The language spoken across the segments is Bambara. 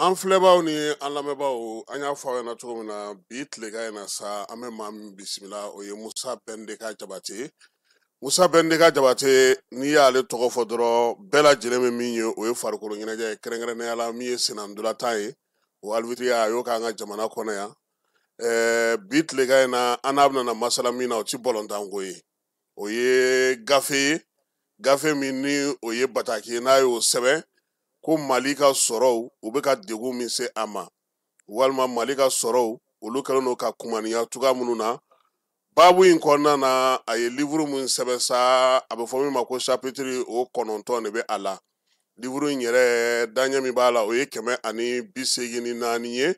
An filɛbaw ni an lamɛnbaaw, an y'a fɔ aw ɲɛna cogo min na bi tilegan in na sa, an bɛ maa min bisimila, o ye Musa Bɛndeka Jabate. Musa Bɛndeka Jabate, n'i y'ale tɔgɔ fɔ dɔrɔn, bɛɛ lajɛlen bɛ min ye, o ye farikolo ɲɛnajɛ ye, kɛrɛnkɛrɛnnenya la min ye sennantolatan ye, o alibitiriya a y'o k'an ka jamana kɔnɔ yan. Bi tilegan in na, an n'a bɛna masala min na, o ti bɔlɔntanko ye, o ye gafe ye, gafe min ni o ye bataki ye, n'a y'o sɛbɛn ko Mali ka sɔrɔw, u bɛ ka degun min se a ma, walima Mali ka sɔrɔw olu kɛlen don ka kumaniya cogoya minnu na. Baabu in kɔnɔna na, a ye livre min sɛbɛn sa, a bɛ fɔ min ma ko chapitre o 9 de bɛ a la. Livre in yɛrɛ daɲɛ min b'a la, o ye 184 ye.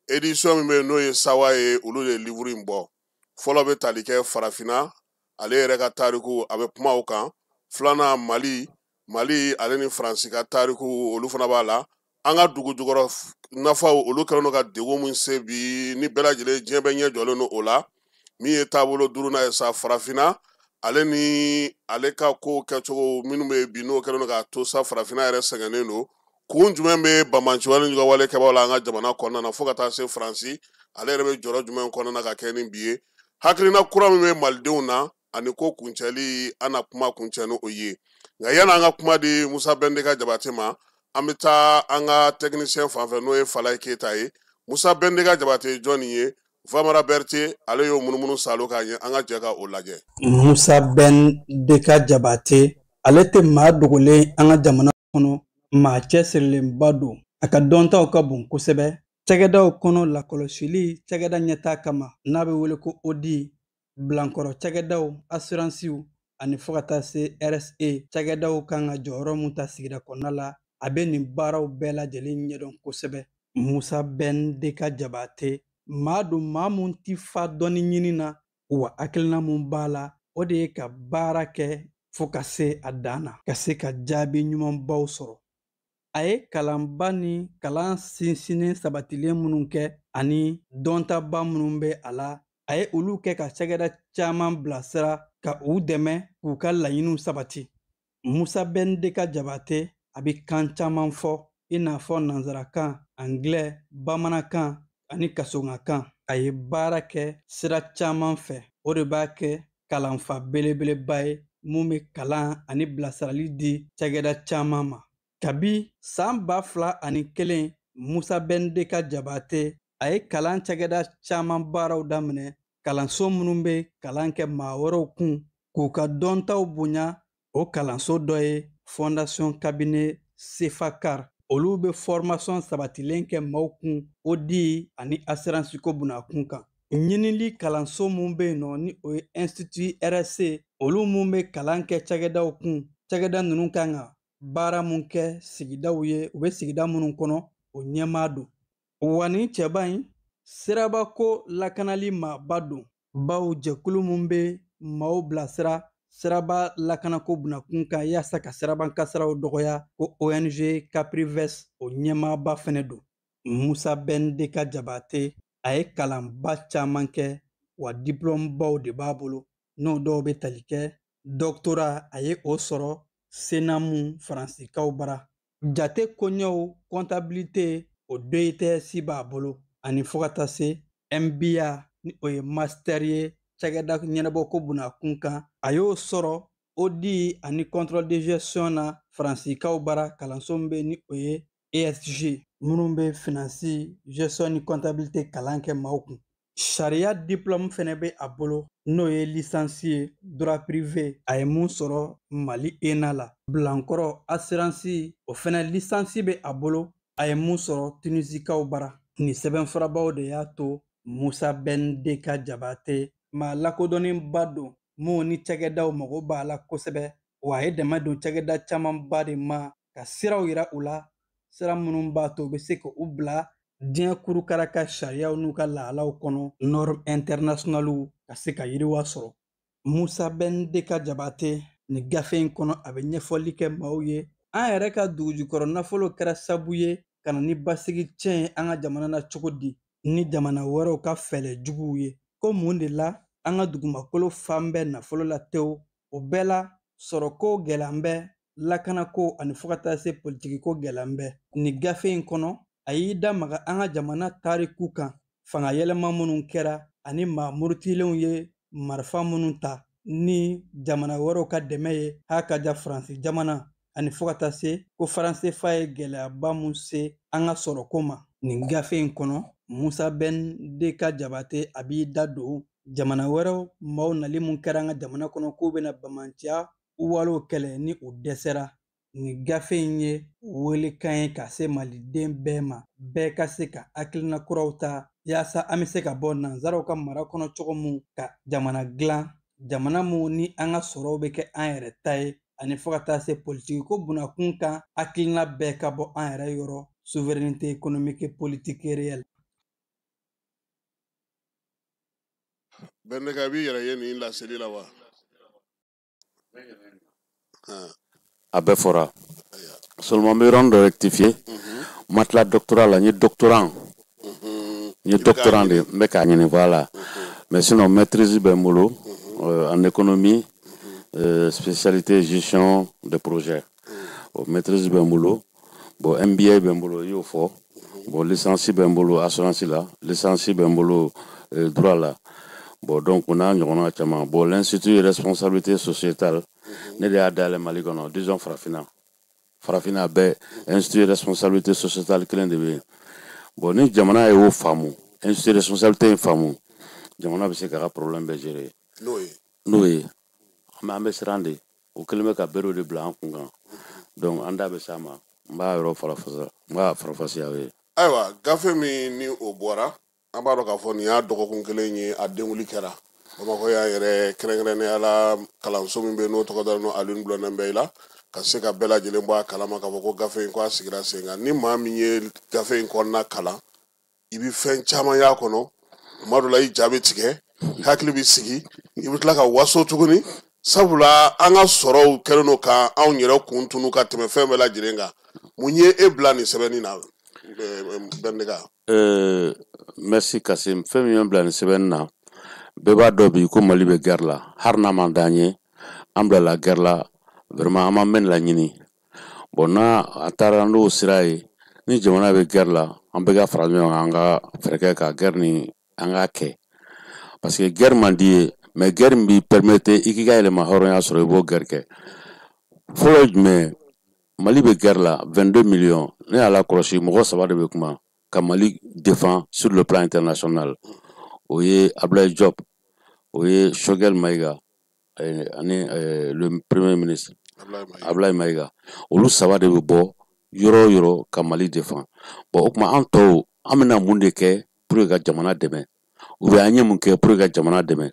Édition min bɛ yen, n'o ye Sawa ye, olu de ye livre in bɔ. Fɔlɔ bɛ tali kɛ Farafinna, ale yɛrɛ ka tariku, a bɛ kuma o kan. Filanan, Mali ale ni Faransi ka tariku, olu fana b'a la. An ka dugu jukɔrɔ nafaw, olu kɛlen don ka degun min se bi, ni bɛɛ lajɛlen diɲɛ bɛɛ ɲɛ jɔlen don o la. Min ye taabolo duurunan ye sa, Farafinna ale ni ale ka kow kɛcogo minnu bɛ bi, n'o kɛlen don k'a to sa Farafinna yɛrɛ sɛgɛnnen don. Kun jumɛn bɛ banbaanciwale juguwale kɛbaaw la an ka jamana kɔnɔna na, fo ka taa se Faransi ale yɛrɛ bɛ jɔyɔrɔ jumɛn kɔnɔna na ka kɛ ni bi ye. Hakilina kura min bɛ Malidenw na ani ko kuncɛli, an na kuma kuncɛ ni o ye. Nka yanni an ka kuma di Musa Bɛndeka Jabate ma, an bɛ taa an ka technicien fan fɛ, n'o ye Falaye Keyita ye. Musa Bɛndeka Jabate ye jɔnni ye? Famara Berete ale y'o munumunu salo k'a ɲɛ, an ka jɛ ka o lajɛ. Musa Bɛndeka Jabate ale tɛ maa dogolen an ka jamana kɔnɔ, maa cɛsirilenba don, a ka dɔntaw ka bon kosɛbɛ. Cakɛdaw kɔnɔ lakɔlɔsili cakɛda ɲɛtaa kama, n'a bɛ wele ko ODI, bilankɔrɔ cakɛdaw, asuransiw ani fo ka taa se RSE cakɛdaw kan ka jɔyɔrɔ mun ta sigida kɔnɔna la, a bɛ nin baaraw bɛɛ lajɛlen ɲɛdɔn kosɛbɛ. Musa Bɛndeka Jabate maa don, maa mun ti fa dɔnni ɲini na, wa hakilina mun b'a la, o de ye ka baara kɛ fo ka se a dan na, ka se ka jaabi ɲumanbaw sɔrɔ. A ye kalanba ni kalan sinsinnen sabatilen minnu kɛ ani dɔntaba minnu bɛ a la, a ye olu kɛ ka cakɛda caman bilasira ka u dɛmɛ k'u ka laɲiniw sabati. Musa Bɛndeka Jabate a bɛ kan caman fɔ, i n'a fɔ nansarakan, angilɛ, bamanankan ani kasongakan. A ye baara kɛ sira caman fɛ, o de b'a kɛ kalanfa belebeleba ye mun bɛ kalan ani bilasirali di cakɛda caman ma. Kabi san 2001, Musa Bɛndeka Jabate a ye kalan cakɛda caman baaraw daminɛ, kalanso minnu bɛ kalan kɛ maa wɛrɛw kun k'u ka dɔntaw bonya. O kalanso dɔ ye Fondation Cabinet Sefakar, olu bɛ formation sabatilen kɛ maaw kun ODI ani assurance ko bunakun kan. Ɲinili kalanso mun bɛ yen nɔ, ni o ye Institut RSE, olu mun bɛ kalan kɛ cakɛdaw kun, cakɛda ninnu kan ka baara mun kɛ sigidaw ye, u bɛ sigida minnu kɔnɔ, o ɲɛmaa don. Wa nin cɛba in sirabako lakanali maaba don, bawo jɛkulu mun bɛ maaw bilasira siraba lakanako bunakun kan yaasa ka siraban kasaraw dɔgɔya, ko ONG Caprives, o ɲɛmaaba fɛnɛ don. Musa Bɛndeka Jabate a ye kalanba caman kɛ, wa diplɔmubaw de b'a bolo, n'o dɔw bɛ tali kɛ doctorat, a ye o sɔrɔ Senamu Faransikaw bara. Jate koɲɛw comptabilité, o DTS b'a bolo, ani fo ka taa se MBA, ni o ye master ye cakɛda ɲɛnabɔko bunakun kan, a y'o sɔrɔ ODI ani contrôle de gestion na Faransikaw bara, kalanso min bɛ ni o ye ESG, minnu bɛ finance, gestion ni comptabilité kalan kɛ maaw kun. Sariya diplôme fɛnɛ bɛ a bolo, n'o ye licence ye droit privé, a ye mun sɔrɔ Mali ENA la. Bilankɔrɔ assurance, o fɛnɛ licence bɛ a bolo, a ye mun sɔrɔ Tunisikaw bara. Nin sɛbɛnfurabaw de y'a to Musa Bɛndeka Jabate maa lakodɔnnenba don, mun ni cakɛdaw mago b'a la kosɛbɛ, wa a ye dɛmɛ don cakɛda camanba de ma ka siraw yira u la, sira minnu b'a to u bɛ se ka u bila diɲɛ kurukara ka sariyaw n'u ka lahalaw kɔnɔ, norme internationales, ka se ka yiriwa sɔrɔ. Musa Bɛndeka Jabate nin gafe in kɔnɔ, a bɛ ɲɛfɔli kɛ maaw ye an yɛrɛ ka dugujukɔrɔ nafolo kɛra sabu ye ka na ni basigi tiɲɛ ye an ka jamana na cogo di, ni jamana wɛrɛw ka fɛɛrɛ juguw ye, ko mun de la an ka dugumakolo fan bɛɛ nafolo la tewu, o bɛɛ la sɔrɔko gɛlɛya bɛ, lakanako ani fo ka taa se politikiko gɛlɛya bɛ. Nin gafe in kɔnɔ, A y'i da maga an ka jamana tariku kan, fanga yɛlɛma minnu kɛra ani maa murutilenw ye marifa minnu ta ni jamana wɛrɛw ka dɛmɛ ye, hakaja Faransi jamana, ani fo ka taa se ko franc CFA ye gɛlɛyaba mun se an ka sɔrɔko ma. Nin gafe in kɔnɔ, Musa Ben DK Jabate a b'i da don jamana wɛrɛw maaw nali mun kɛra an ka jamana kɔnɔ k'u bɛna bamanciya walew kɛlɛ ni u dɛsɛra. Nin gafe in ye welekan ye ka se maliden bɛɛ ma, bɛɛ ka se ka hakilina kuraw ta yaasa an bɛ se ka bɔ nanzaraw ka mara kɔnɔ cogo mun ka jamana dilan, jamana mun ni an ka sɔrɔw bɛ kɛ an yɛrɛ ta ye, ani fo ka taa se politiki ko bunakun kan hakilina bɛɛ ka bɔ an yɛrɛ yɔrɔ, souveraineté économique et politique réelle. Ben DK, i b'i yɛrɛ ye nin laseli la wa? A bɛɛ fɔra. Seulement n bɛ yɔrɔnin dɔ rectifier. Ma tila doctorat la, n ye doctorant. N ye doctorant de, n bɛ k'a ɲini, voilà. Mais sinon maîtrise bɛ n bolo en économie, spécialité gestion de projet. O maîtrise bɛ n bolo. Bon, MBA bɛ n bolo, i y'o fɔ. Bon, licence bɛ n bolo assurance la, licence bɛ n bolo droit la. Bon, donc o n'a ɲɔgɔnna caman. Bon, l'institut responsabilité sociétale, ne de y'a dayɛlɛ Mali kɔnɔ, disons farafinna. Farafinna bɛɛ institut responsabilité sociétale kelen de bɛ yen. Bon, ni jamana y'o faamu, institut responsabilité in faamu, jamana bɛ se k'a ka problème bɛɛ gérer. N'o ye? N'o ye, an bɛ siran de. O kɛlen bɛ ka berew de bila an kun kan. Donc an da bɛ s'a ma. N b'a yɔrɔ farafasa, n b'a farafasiya o ye. Ayiwa, gafe min ni o bɔra, an b'a dɔn k'a fɔ nin y'a dɔgɔkun kelen ye a denwuli kɛra Bamakɔ y'an yɛrɛ, kɛrɛnkɛrɛnnenya la kalanso min bɛ yen n'o tɔgɔ dalen don Alioune Blondin Bey la, ka se ka bɛɛ lajɛlen bɔ a kalama k'a fɔ ko gafe in ko a sigira sen kan. Ni maa min ye gafe in kɔnɔna kalan, i bɛ fɛn caman y'a kɔnɔ. Tuma dɔ la i ja bɛ tigɛ, hakili bɛ sigi, i bɛ tila ka waso tuguni, sabula an ka sɔrɔw kɛlen don ka anw yɛrɛ kun tunu ka tɛmɛ fɛn bɛɛ lajɛlen kan. Mun ye e bila nin sɛbɛnni na, Ben DK? Merci Kassim. Fɛn min ye n bila nin sɛbɛnni na, bɛɛ b'a dɔn bi ko Mali bɛ guerre la. Hali n'a man d'an ye, an bilala guerre la, vraiment an ma mɛn laɲini. Bon, n'a a taara n'o sira ye, ni jamana bɛ guerre la, an bɛɛ ka fara ɲɔgɔn kan, an ka fɛɛrɛ kɛ ka guerre nin an k'a kɛ. Parce que guerre man di ye, mais guerre min b'i permettre i k'i ka yɛlɛma hɔrɔnya sɔrɔ, i b'o guerre kɛ. Fɔlɔ ye jumɛn ye? Mali bɛ guerre la, 22 millions. Ne y'a lakɔlɔsi, mɔgɔ saba de bɛ kuma ka Mali défend sur le plan international. O ye Abdoulaye Diop, o ye Choguel Maïga ani le premier ministre Abdoulaye Maïga. Olu saba de bɛ bɔ yɔrɔ o yɔrɔ ka Mali défend. Bon, o tuma an tɔw, an bɛna mun de kɛ pour que ka jamana dɛmɛ, ou bien an ye mun kɛ pour que ka jamana dɛmɛ?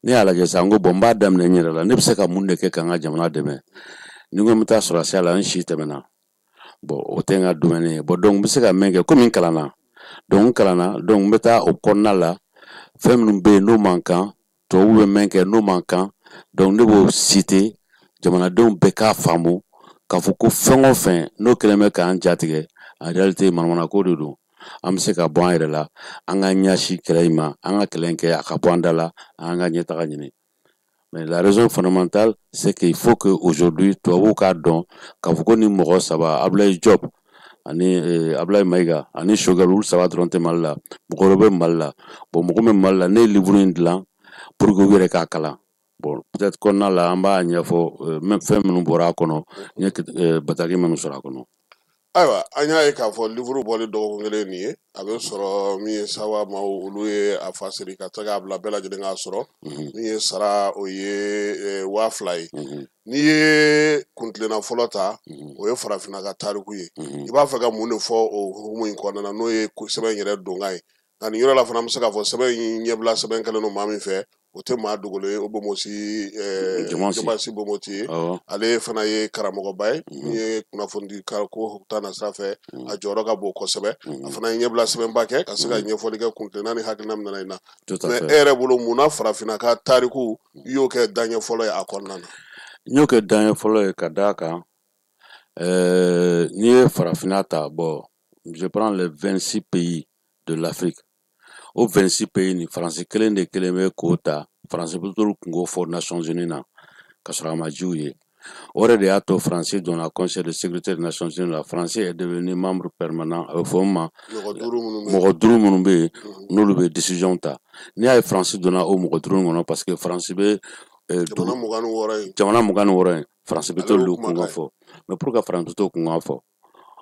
Ne y'a lajɛ sisan, n ko bon, n b'a daminɛ n yɛrɛ la. Ne bɛ se ka mun de kɛ ka n ka jamana dɛmɛ? Ni n ko n bɛ taa sɔrɔdasiya la, n si tɛmɛna. Bon, o tɛ n ka domaine ye. Bon, donc n bɛ se ka min kɛ, komi n kalanna, donc n kalanna, donc n bɛ taa o kɔnɔna la, fɛn minnu bɛ yen n'o man kan, tubabuw bɛ min kɛ n'o man kan, donc ne b'o citer, jamanadenw bɛɛ k'a faamu k'a fɔ ko fɛn o fɛn n'o kɛlen bɛ k'an jatigɛ, en réalité manamanako de don. An bɛ se ka bɔ an yɛrɛ la, an ka ɲɛsin kɛlɛ in ma, an ka kɛlɛ in kɛ a ka bɔ an da la, an ka ɲɛtaga ɲini. Mais la raison fondamentale, c'est qu'il faut que aujourd'hui tubabuw k'a dɔn k'a fɔ ko ni mɔgɔ saba, Abdoulaye Diop ani Abdoulaye Maïga ani Choguel, olu saba dɔrɔn tɛ Mali la, mɔgɔ wɛrɛ bɛ Mali la. Bon, mɔgɔ min bɛ Mali la, ne ye livre in dilan pour que u yɛrɛ k'a kalan. Bon, peut-être kɔnɔna la an b'a ɲɛfɔ même fɛn minnu bɔra a kɔnɔ, n ye bataki minnu sɔrɔ a kɔnɔ. Ayiwa, an y'a ye k'a fɔ livre bɔli dɔgɔkun kelen nin ye, a bɛ sɔrɔ min ye sawa maaw olu ye a fasiri ka se k'a bila bɛɛ lajɛlen k'a sɔrɔ. Min ye sara, o ye 2000 ye. N'i ye kuntilenna fɔlɔ ta, o ye farafinna ka tariku ye. I b'a fɛ ka mun de fɔ o hukumu in kɔnɔna na, n'o ye sɛbɛn yɛrɛ donkan ye? Nka nin yɔrɔ la fana, an bɛ se k'a fɔ sɛbɛn in ɲɛbila sɛbɛn kɛlen don maa min fɛ, o tɛ maa dogolen ye, o Bomosi Jɔnsi Bomoti ye. Ale fana ye karamɔgɔba ye min ye kunnafoni ko ta na sira fɛ, a jɔyɔrɔ ka bon kosɛbɛ. A fana ye ɲɛbila sɛbɛnba kɛ ka se ka ɲɛfɔli kɛ kuntilenna ni hakilina min nana in na. Mais e yɛrɛ bolo, mun na farafinna ka tariku i y'o kɛ daɲɛ fɔlɔ ye a kɔnɔna na? N y'o kɛ daɲɛ fɔlɔ ye ka d'a kan, n'i ye farafinna ta, bon, je prends les 26 pays de l'Afrique, o 26 pays ni Faransi kelen de kelen bɛ k'o ta. Faransi bɛ t'olu kungo fɔ Nations Unies na ka sɔrɔ a ma jiw ye. O yɛrɛ de y'a to Faransi donna Conseil de sécurité des Nations Unies la. Faransi est devenu membre permanent. A bɛ fɔ min ma mɔgɔ 5 minnu bɛ yen, n'olu bɛ décision ta. N'i y'a ye Faransi donna o mɔgɔ 5 kɔnɔ, parce que Faransi bɛ jamana 26 in, jamana 26 in, Faransi bɛ t'olu kunkan fɔ. Mais pour que Faransi t'o kunkan fɔ,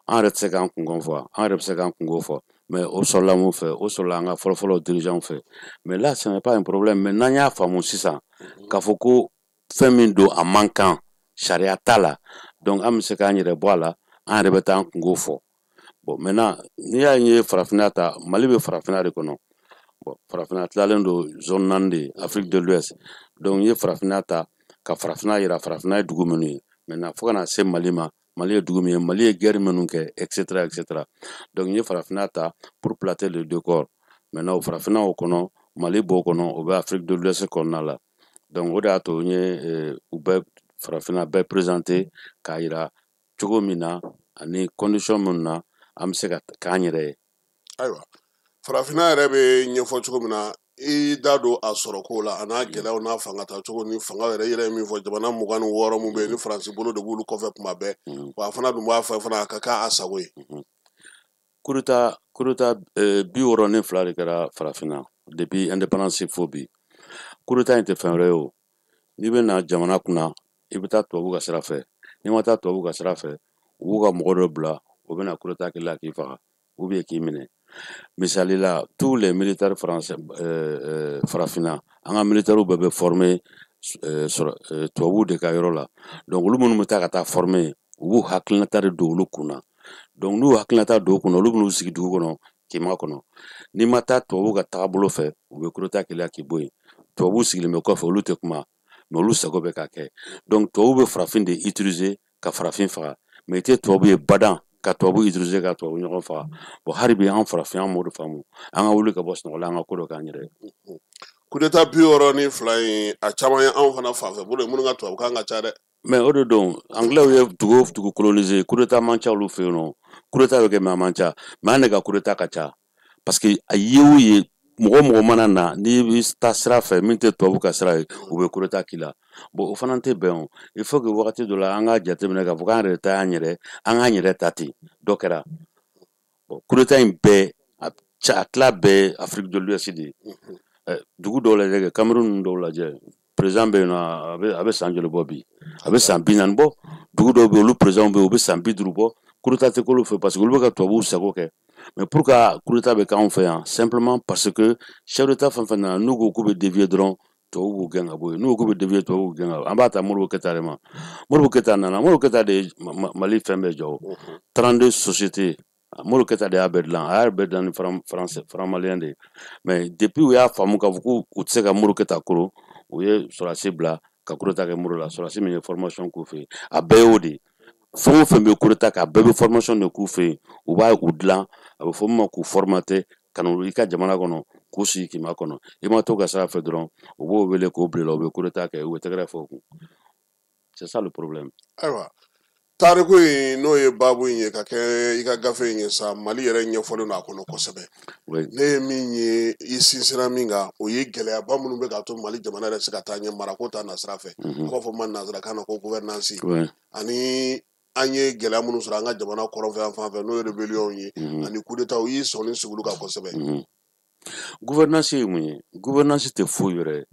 an yɛrɛ tɛ se k'an kunkan fɔ, an yɛrɛ bɛ se k'an kunko fɔ. Mais o sɔrɔla mun fɛ? O sɔrɔla an ka fɔlɔfɔlɔ dirigeants fɛ. Mais là, ce n'est pas un problème. Mais n'an y'a faamu sisan k'a fɔ ko fɛn min don, a man kan, sariya t'a la, donc an bɛ se k'an yɛrɛ bɔ a la, an yɛrɛ bɛ taa an kunko fɔ. Bon, maintenant, n'i y'a ye farafinna ta, Mali bɛ farafinna de kɔnɔ. Bon, farafinna tilalen don zone 4 de ye, Afrique de l'Ouest. Donc n ye farafinna ta ka farafinna yira, farafinna ye dugu minnu ye. Maintenant, fo ka na se Mali ma, Mali ye dugu min ye, Mali ye guerre minnu kɛ, et cetera, et cetera. Donc n ye farafinna ta pour planter le décor. Maintenant, o farafinna o kɔnɔ, Mali b'o kɔnɔ, o bɛ Afrique de l'Ouest kɔnɔna la. Donc o de y'a to n ye u bɛɛ farafinna bɛɛ présenter k'a yira cogo min na ani condition minnu na an bɛ se ka k'an yɛrɛ ye. Ayiwa, farafinna yɛrɛ bɛ ɲɛfɔ cogo min na, i da don a sɔrɔko la, a n'a gɛlɛyaw n'a fanga ta cogo ni fanga yɛrɛ yɛrɛ ye min fɔ, jamana 26 mun bɛ yen ni Faransi bolo de b'olu kɔfɛ kuma bɛɛ, wa a fana dun b'a fɛ fana a ka k'a a sago ye. Coup d'état 62 de kɛra farafinna depuis indépendance fo bi. Coup d'état in tɛ fɛn wɛrɛ ye o. N'i bɛ na jamana kunna, i bɛ taa tubabu ka sira fɛ. N'i ma taa tubabu ka sira fɛ, u b'u ka mɔgɔ dɔ bila, o bɛ na coup d'état k'i la k'i faga ou bien k'i minɛ. Misali la, tous les militaires français, farafinna, an ka militaires bɛɛ bɛ former tubabuw de ka yɔrɔ la. Donc olu minnu bɛ taa ka taa former, u b'u hakilinata de don olu kunna. Donc n'u hakilinata don u kunna, olu bɛn'u sigi dugu kɔnɔ k'i makɔnɔ. N'i ma taa tubabuw ka taabolo fɛ, u bɛ coup d'état k'i la k'i bɔ yen. Tubabuw sigilen bɛ kɔfɛ, olu tɛ kuma, mais olu sago bɛ ka kɛ. Donc tubabuw bɛ farafin de utiliser ka farafin faga, mais i tɛ tubabu ye badan ka tubabu utiliser ka tubabu ɲɔgɔn faga. Bon, hali bi an farafin, an m'o de faamu. An ka wuli ka bɔ sunɔgɔ la, an ka ko dɔ k'an yɛrɛ ye. Coup d'état 62 in, a caman ye anw fana fanfɛ bolo ye minnu ka tubabukan ka ca dɛ. Mais o de don, anglais ye dugu o dugu coloniser, coup d'état man ca olu fɛ yen nɔ. Coup d'état bɛ kɛ, mais a man ca. Mais an de ka coup d'état ka ca, parce que a ye o ye, mɔgɔ mɔgɔ mana na n'i bɛ taa sira fɛ min tɛ tubabu ka sira ye, u bɛ coup d'état k'i la. Bon, o fana tɛ bɛn o. Il faut que wagati dɔ la an k'a jateminɛ k'a fɔ k'an yɛrɛ ta y'an yɛrɛ, an k'an yɛrɛ ta ten. Dɔ kɛra. Bon, coup d'état in bɛɛ a tila bɛɛ Afrique de l'Ouest de ye. Dugu dɔw lajɛ, Cameroun dɔw lajɛ, président bɛ yen nɔ, a bɛ san joli bɔ bi? A bɛ san 40 bɔ. Dugu dɔw bɛ yen, olu président bɛ yen, u bɛ san 50 bɔ. Coup d'état tɛ k'olu fɛ parce que olu bɛ ka tubabuw sago kɛ. Mais pourquoi coup d'état bɛ k'anw fɛ yan? Simplement parce que chef d'état fɛn fɛn nana, n'u ko k'u bɛ dévier dɔrɔn, tubabuw b'u gɛn ka bɔ yen. N'u ko k'u bɛ dévier, tubabuw b'u gɛn ka bɔ. An b'a ta Modibo Keyita de ma. Modibo Keyita nana, Modibo Keyita de ye Mali fɛn bɛɛ jɔ o. 32 sociétés, Modibo Keyita de y'a bɛɛ dilan. A y'a bɛɛ dilan ni franc malien de ye. Mais depuis u y'a faamu k'a fɔ k'u tɛ se ka Modibo Keyita koro, u ye sɔrɔdasi bila ka coup d'état kɛ Modibo la. Sɔrɔdasi min ye formation k'u fɛ yen, a bɛɛ y'o de ye. Fɛn o fɛn bɛ coup d'état kɛ, a bɛɛ bɛ formation de k'u fɛ yen. U b'a u dilan, a bɛ fɔ min ma k'u formater ka na i ka jamana kɔnɔ, k'u sigi k'i makɔnɔ. I ma to ka sira fɛ dɔrɔn, u b'o wele k'o bila i la, u bɛ coup d'état kɛ, u bɛ tɛgɛrɛ fɔ o kun. C'est ça le problème. Ayiwa, tariku in n'o ye baabu in ye ka kɛ i ka gafe in ye sa, Mali yɛrɛ ɲɛfɔlen don a kɔnɔ kosɛbɛ. Ne ye min ye, i sinsinna min kan, o ye gɛlɛyaba minnu bɛ k'a to Mali jamana yɛrɛ se ka taa ɲɛ marako ta nasira fɛ. An b'a fɔ ma nanzarakan na ko gouvernance. Ani an ye gɛlɛya minnu sɔrɔ an ka jamana kɔrɔnfɛ yan fan fɛ, n'o ye rébellion ye, ani coup d'état, u y'i sɔnni sigi olu kan kosɛbɛ. Gouvernance ye mun ye? Gouvernance tɛ foyi wɛrɛ ye,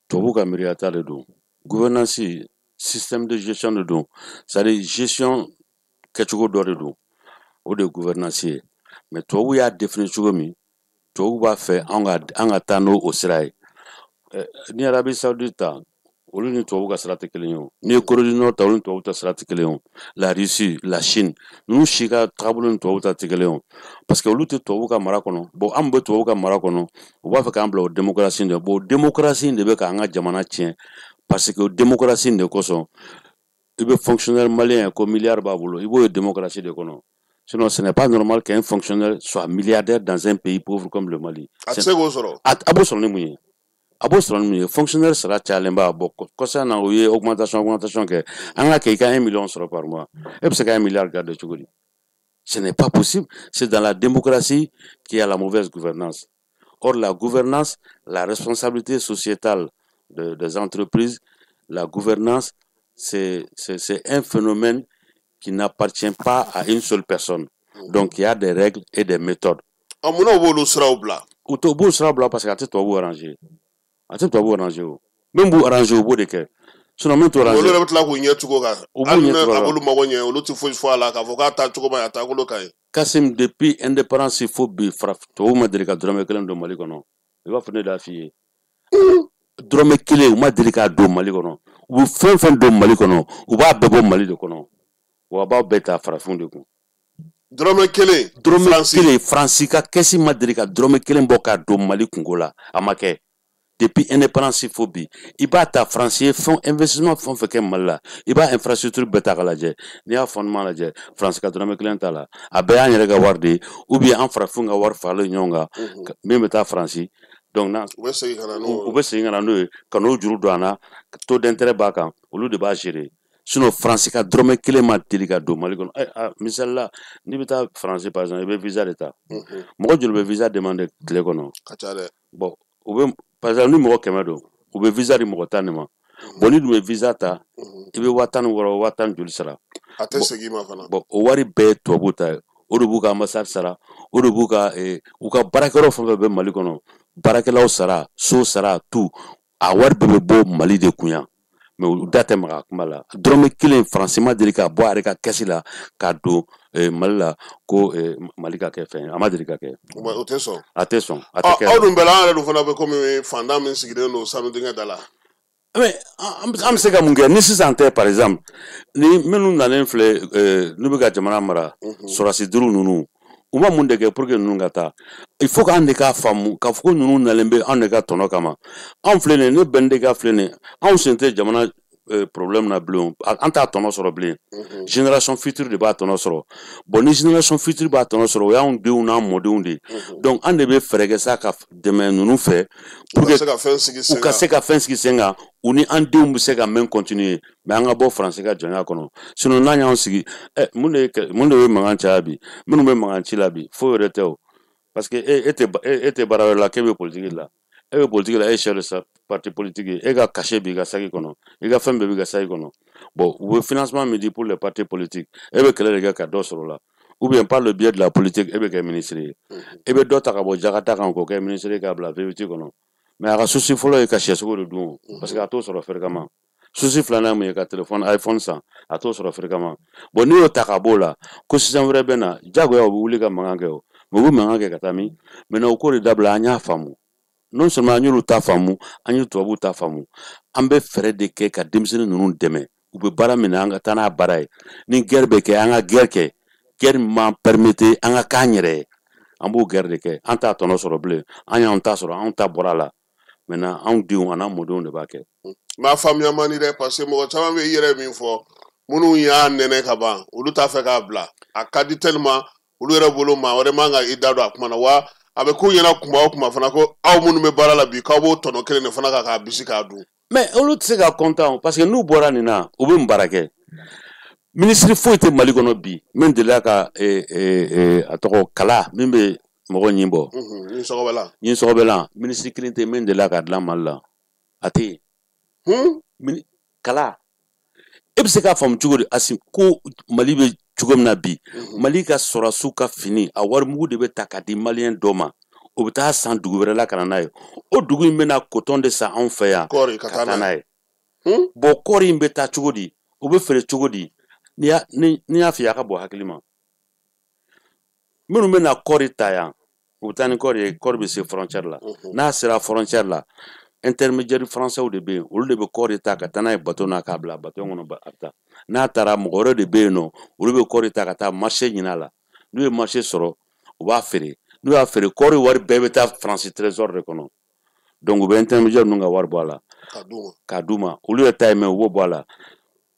tubabu ka miiriya ta de don. Gouvernance, système de gestion de don, c'est-à-dire gestion kɛcogo dɔ de don, o de ye gouvernance ye. Mais tubabu y'a définir cogo min, tubabu b'a fɛ an ka taa n'o o sira ye. Ni Arabie Saoudite ta, olu ni tubabu ka sira tɛ kelen ye o. N'i ye Corée du Nord ta, olu ni tubabu ta sira tɛ kelen ye o. La Russie, la Chine, ninnu si ka taabolo ni tubabu ta tɛ kelen ye o, parce que olu tɛ tubabu ka mara kɔnɔ. Bon, an bɛ tubabu ka mara kɔnɔ, u b'a fɛ k'an bila o démocratie de. Bon, démocratie de bɛ k'an ka jamana tiɲɛ, parce que o démocratie de kosɔn, i bɛ fonctionnaire malien ko milliard b'a bolo, i b'o ye démocratie de kɔnɔ. Sinon, ce n'est pas normal qu'un fonctionnaire soit milliardaire dans un pays pauvre comme le Mali. A tɛ se k'o sɔrɔ. A b'o sɔrɔ ni mun ye? A b'o sɔrɔ ni mun ye? Fonctionnaire sara cayalen ba. Bon, kɔsa na u ye augmentation kɛ. An ka kɛ i ka 1 million sɔrɔ par mois. E bɛ se ka 1 milliard garder cogo di? Ce n'est pas possible. C'est dans la démocratie qu'il y a la mauvaise gouvernance. Or, la gouvernance, la responsabilité sociétale des entreprises, la gouvernance, c'est un phénomène qui n'appartient pas à une seule personne. Donc il y a des règles et des méthodes. Ah, munna u b'olu siraw bila? U b'o siraw bila parce que a tɛ tubabu arranger. A tɛ tubabu arranger o. Min b'u arranger, u b'o de kɛ. Sinon min t'u arranger. Olu yɛrɛ bɛ tila k'u ɲɛ tugun o kan. U b'u ɲɛ tugun o A kan. b'olu mago ɲɛ, olu tɛ foyi fɔ a la k'a fɔ k'a taa cogo ma ɲi, a taabolo ka ɲi. Kasim, depuis indépendance fo bi, tubabu ma deli ka dɔrɔmɛ kelen don Mali kɔnɔ. I b'a fɔ ne de y'a f'i ye. Dɔrɔmɛ kelen u ma deli k'a don Mali kɔnɔ. U bɛ fɛn fɛn don Mali kɔnɔ, u b'a bɛɛ bɔ Mali de kɔnɔ. Wa a b'aw bɛɛ ta farafinw de kun. Dɔrɔmɛ kelen. Dɔrɔmɛ kelen, Faransi ka kɛsi ma deli ka dɔrɔmɛ kelen bɔ k'a don Mali kungo la, a ma kɛ. Depuis indépendance fo bi, i b'a ta Faransi ye fɛn investissement fɛn fɛn kɛ Mali la, i b'a infrastructure bɛɛ ta k'a lajɛ. N'i y'a fondement lajɛ, Faransi ka dɔrɔmɛ kelen t'a la. A bɛɛ y'an yɛrɛ ka wari de ye, ou bien an farafinw ka wari faralen ɲɔgɔn kan, min bɛ taa Faransi. Donc n'a u bɛ segin ka na n'o u bɛ segin ka na n'o ye, ka n'o juru don an na, taux d'intérêt b'a kan, olu de b'a gérer. Sinon Faransi ka dɔrɔmɛ kelen ma deli ka don Mali kɔnɔ. Misali la, n'i bɛ taa Faransi par exemple, i bɛ visa de ta. Mɔgɔ joli bɛ visa demander tile kɔnɔ? Ka ca dɛ. Bon, u bɛ par exemple ni mɔgɔ 100 don, u bɛ visa di mɔgɔ 10 de ma. Bon, ni dun bɛ visa ta, i bɛ 16,000 10,000 joli sara. A tɛ segin i ma fana. Bon, o wari bɛɛ ye tubabuw ta ye. O de b'u ka ambassade sara, o de b'u ka u ka baarakɛyɔrɔ fɛn fɛn bɛ Mali kɔnɔ, baarakɛlaw sara, so sara, tout. A wari bɛɛ bɛ bɔ Mali de kun yan. Mais u da tɛ maga a kuma la. Dɔrɔmɛ kelen Faransi ma deli ka bɔ a yɛrɛ ka kɛsi la k'a don Mali la ko Mali ka kɛ fɛn ye. A ma deli ka kɛ. O tɛ sɔn. A tɛ sɔn. A tɛ kɛ. Aw dun bɛɛ la, an yɛrɛ dun fana bɛ komi fantan min sigilen don sanu dingɛ da la. Mais an bɛ se ka mun kɛ ni sisan tɛ? Par exemple, ni minnu nalen filɛ, n'u bɛ ka jamana mara, sɔrɔdasi duuru ninnu, u ma mun de kɛ pour que ninnu ka taa? Il faut k'an de k'a faamu k'a fɔ ko ninnu nalen bɛ anw de ka tɔnɔ kama. Anw filɛ nin ye, ne BNDK filɛ nin ye, anw sen tɛ jamana problème na bilen, an t'a tɔnɔ sɔrɔ bilen. Génération future de b'a tɔnɔ sɔrɔ. Bon, ni génération future b'a tɔnɔ sɔrɔ, o y'anw denw n'an mɔdenw de ye. Donc an de bɛ fɛɛrɛ kɛ sa ka dɛmɛ ninnu fɛ pour que u ka se ka fɛn sigi sen kan, u ni an denw bɛ se ka mɛn continuer. Mais an ka bɔ Faransi ka jɔnya kɔnɔ. Sinon n'an y'an sigi, mun de bɛ mankan caya bi? Minnu bɛ mankan ci la bi, foyi wɛrɛ tɛ o. Parce que e tɛ baara wɛrɛ la k'e bɛ politique la. E bɛ politique la, e ye chef de parti politique ye, e ka cachet b'i ka saki kɔnɔ, i ka fɛn bɛɛ b'i ka saki kɔnɔ. Bon, u bɛ financement min di pour les partis politiques, e bɛ kɛlɛ de kɛ ka dɔ sɔrɔ o la. Ou bien par le biais de la politique, e bɛ kɛ ministre ye. E bɛ dɔ ta ka bɔ Jakarta kan k'o kɛ ministre ye k'a bila VVT kɔnɔ. Mais a ka souci fɔlɔ ye ka sɛsogo de dun, parce que a t'o sɔrɔ fréquemment. Souci filanan mun ye ka téléphone iPhone san, a t'o sɔrɔ fréquemment. Bon, n'i y'o ta ka b'o la, ko sisan wɛrɛ bɛ na, diyagoya u bɛ wuli ka mankan kɛ o. Mais u bɛ mankan kɛ ka taa min? Maintenant o ko de dabila, an y'a faamu. Non seulement an y'olu ta faamu, an ye tubabuw ta faamu. An bɛ fɛɛrɛ de kɛ ka denmisɛnnin ninnu dɛmɛ. U bɛ baara min na, an ka taa n'a baara ye. Ni guerre bɛ kɛ, an ka guerre kɛ. Guerre min b'an permettre an ka k'an yɛrɛ ye. An b'o guerre de kɛ. An t'a tɔnɔ sɔrɔ bilen. An y'anw ta sɔrɔ, anw ta bɔra a la. Maintenant anw denw an'an mɔdenw de b'a kɛ. Mais a faamuya man di dɛ, parce que mɔgɔ caman bɛ i yɛrɛ min fɔ, minnu y'a nɛnɛ ka ban, olu t'a fɛ k'a bila. A ka di tellement olu yɛrɛ bolo, maa wɛrɛ man ka i da don a kuma na. Wa a bɛ k'u ɲɛna kuma o kuma fana ko aw minnu bɛ baara la bi, k'aw b'o tɔnɔ kelen de fana kan k'a bisi k'a dun. Mais olu tɛ se ka content, parce que n'u bɔra nin na, u bɛ mun baara kɛ? Minisiri foyi tɛ Mali kɔnɔ bi min delila ka a tɔgɔ kala min bɛ mɔgɔ ɲin bɔ. Ɲin sɔgɔbɛlan. Ɲin sɔgɔbɛlan, minisiri kelen tɛ min delila ka dilan Mali la. A tɛ yen. Kala. E bɛ se k'a faamu cogo di, Asim, ko Mali bɛ cogo min na bi, Mali ka sɔrɔdasiw ka fini, a warimugu de bɛ ta ka di maliyɛn dɔ ma. O bɛ taa san dugu wɛrɛ la ka na n'a ye. O dugu in bɛna coton de san anw fɛ yan kɔɔri ka taa n'a ye. Bon, kɔɔri in bɛ taa cogo di? O bɛ feere cogo di? N'i y'a f'i ye, a ka bɔ hakili ma. Minnu bɛna kɔɔri ta yan, u bɛ taa ni kɔɔri ye, kɔɔri bɛ se frontière la. N'a sera frontière la, intermédiaire français de bɛ yen, olu de bɛ kɔɔri ta ka taa n'a ye bateau na k'a bila bateau kɔnɔ, a bɛ taa. N'a taara, mɔgɔ wɛrɛ de bɛ yen nɔ, olu bɛ kɔɔri ta ka taa marché ɲini a la. N'u ye marché sɔrɔ, u b'a feere. N'u y'a feere, kɔɔri wari bɛɛ bɛ taa France trésor de kɔnɔ. Donc u bɛ intermédiaire ninnu ka wari bɔ a la k'a d'u ma. Olu yɛrɛ ta ye mɛn, u b'o bɔ a la.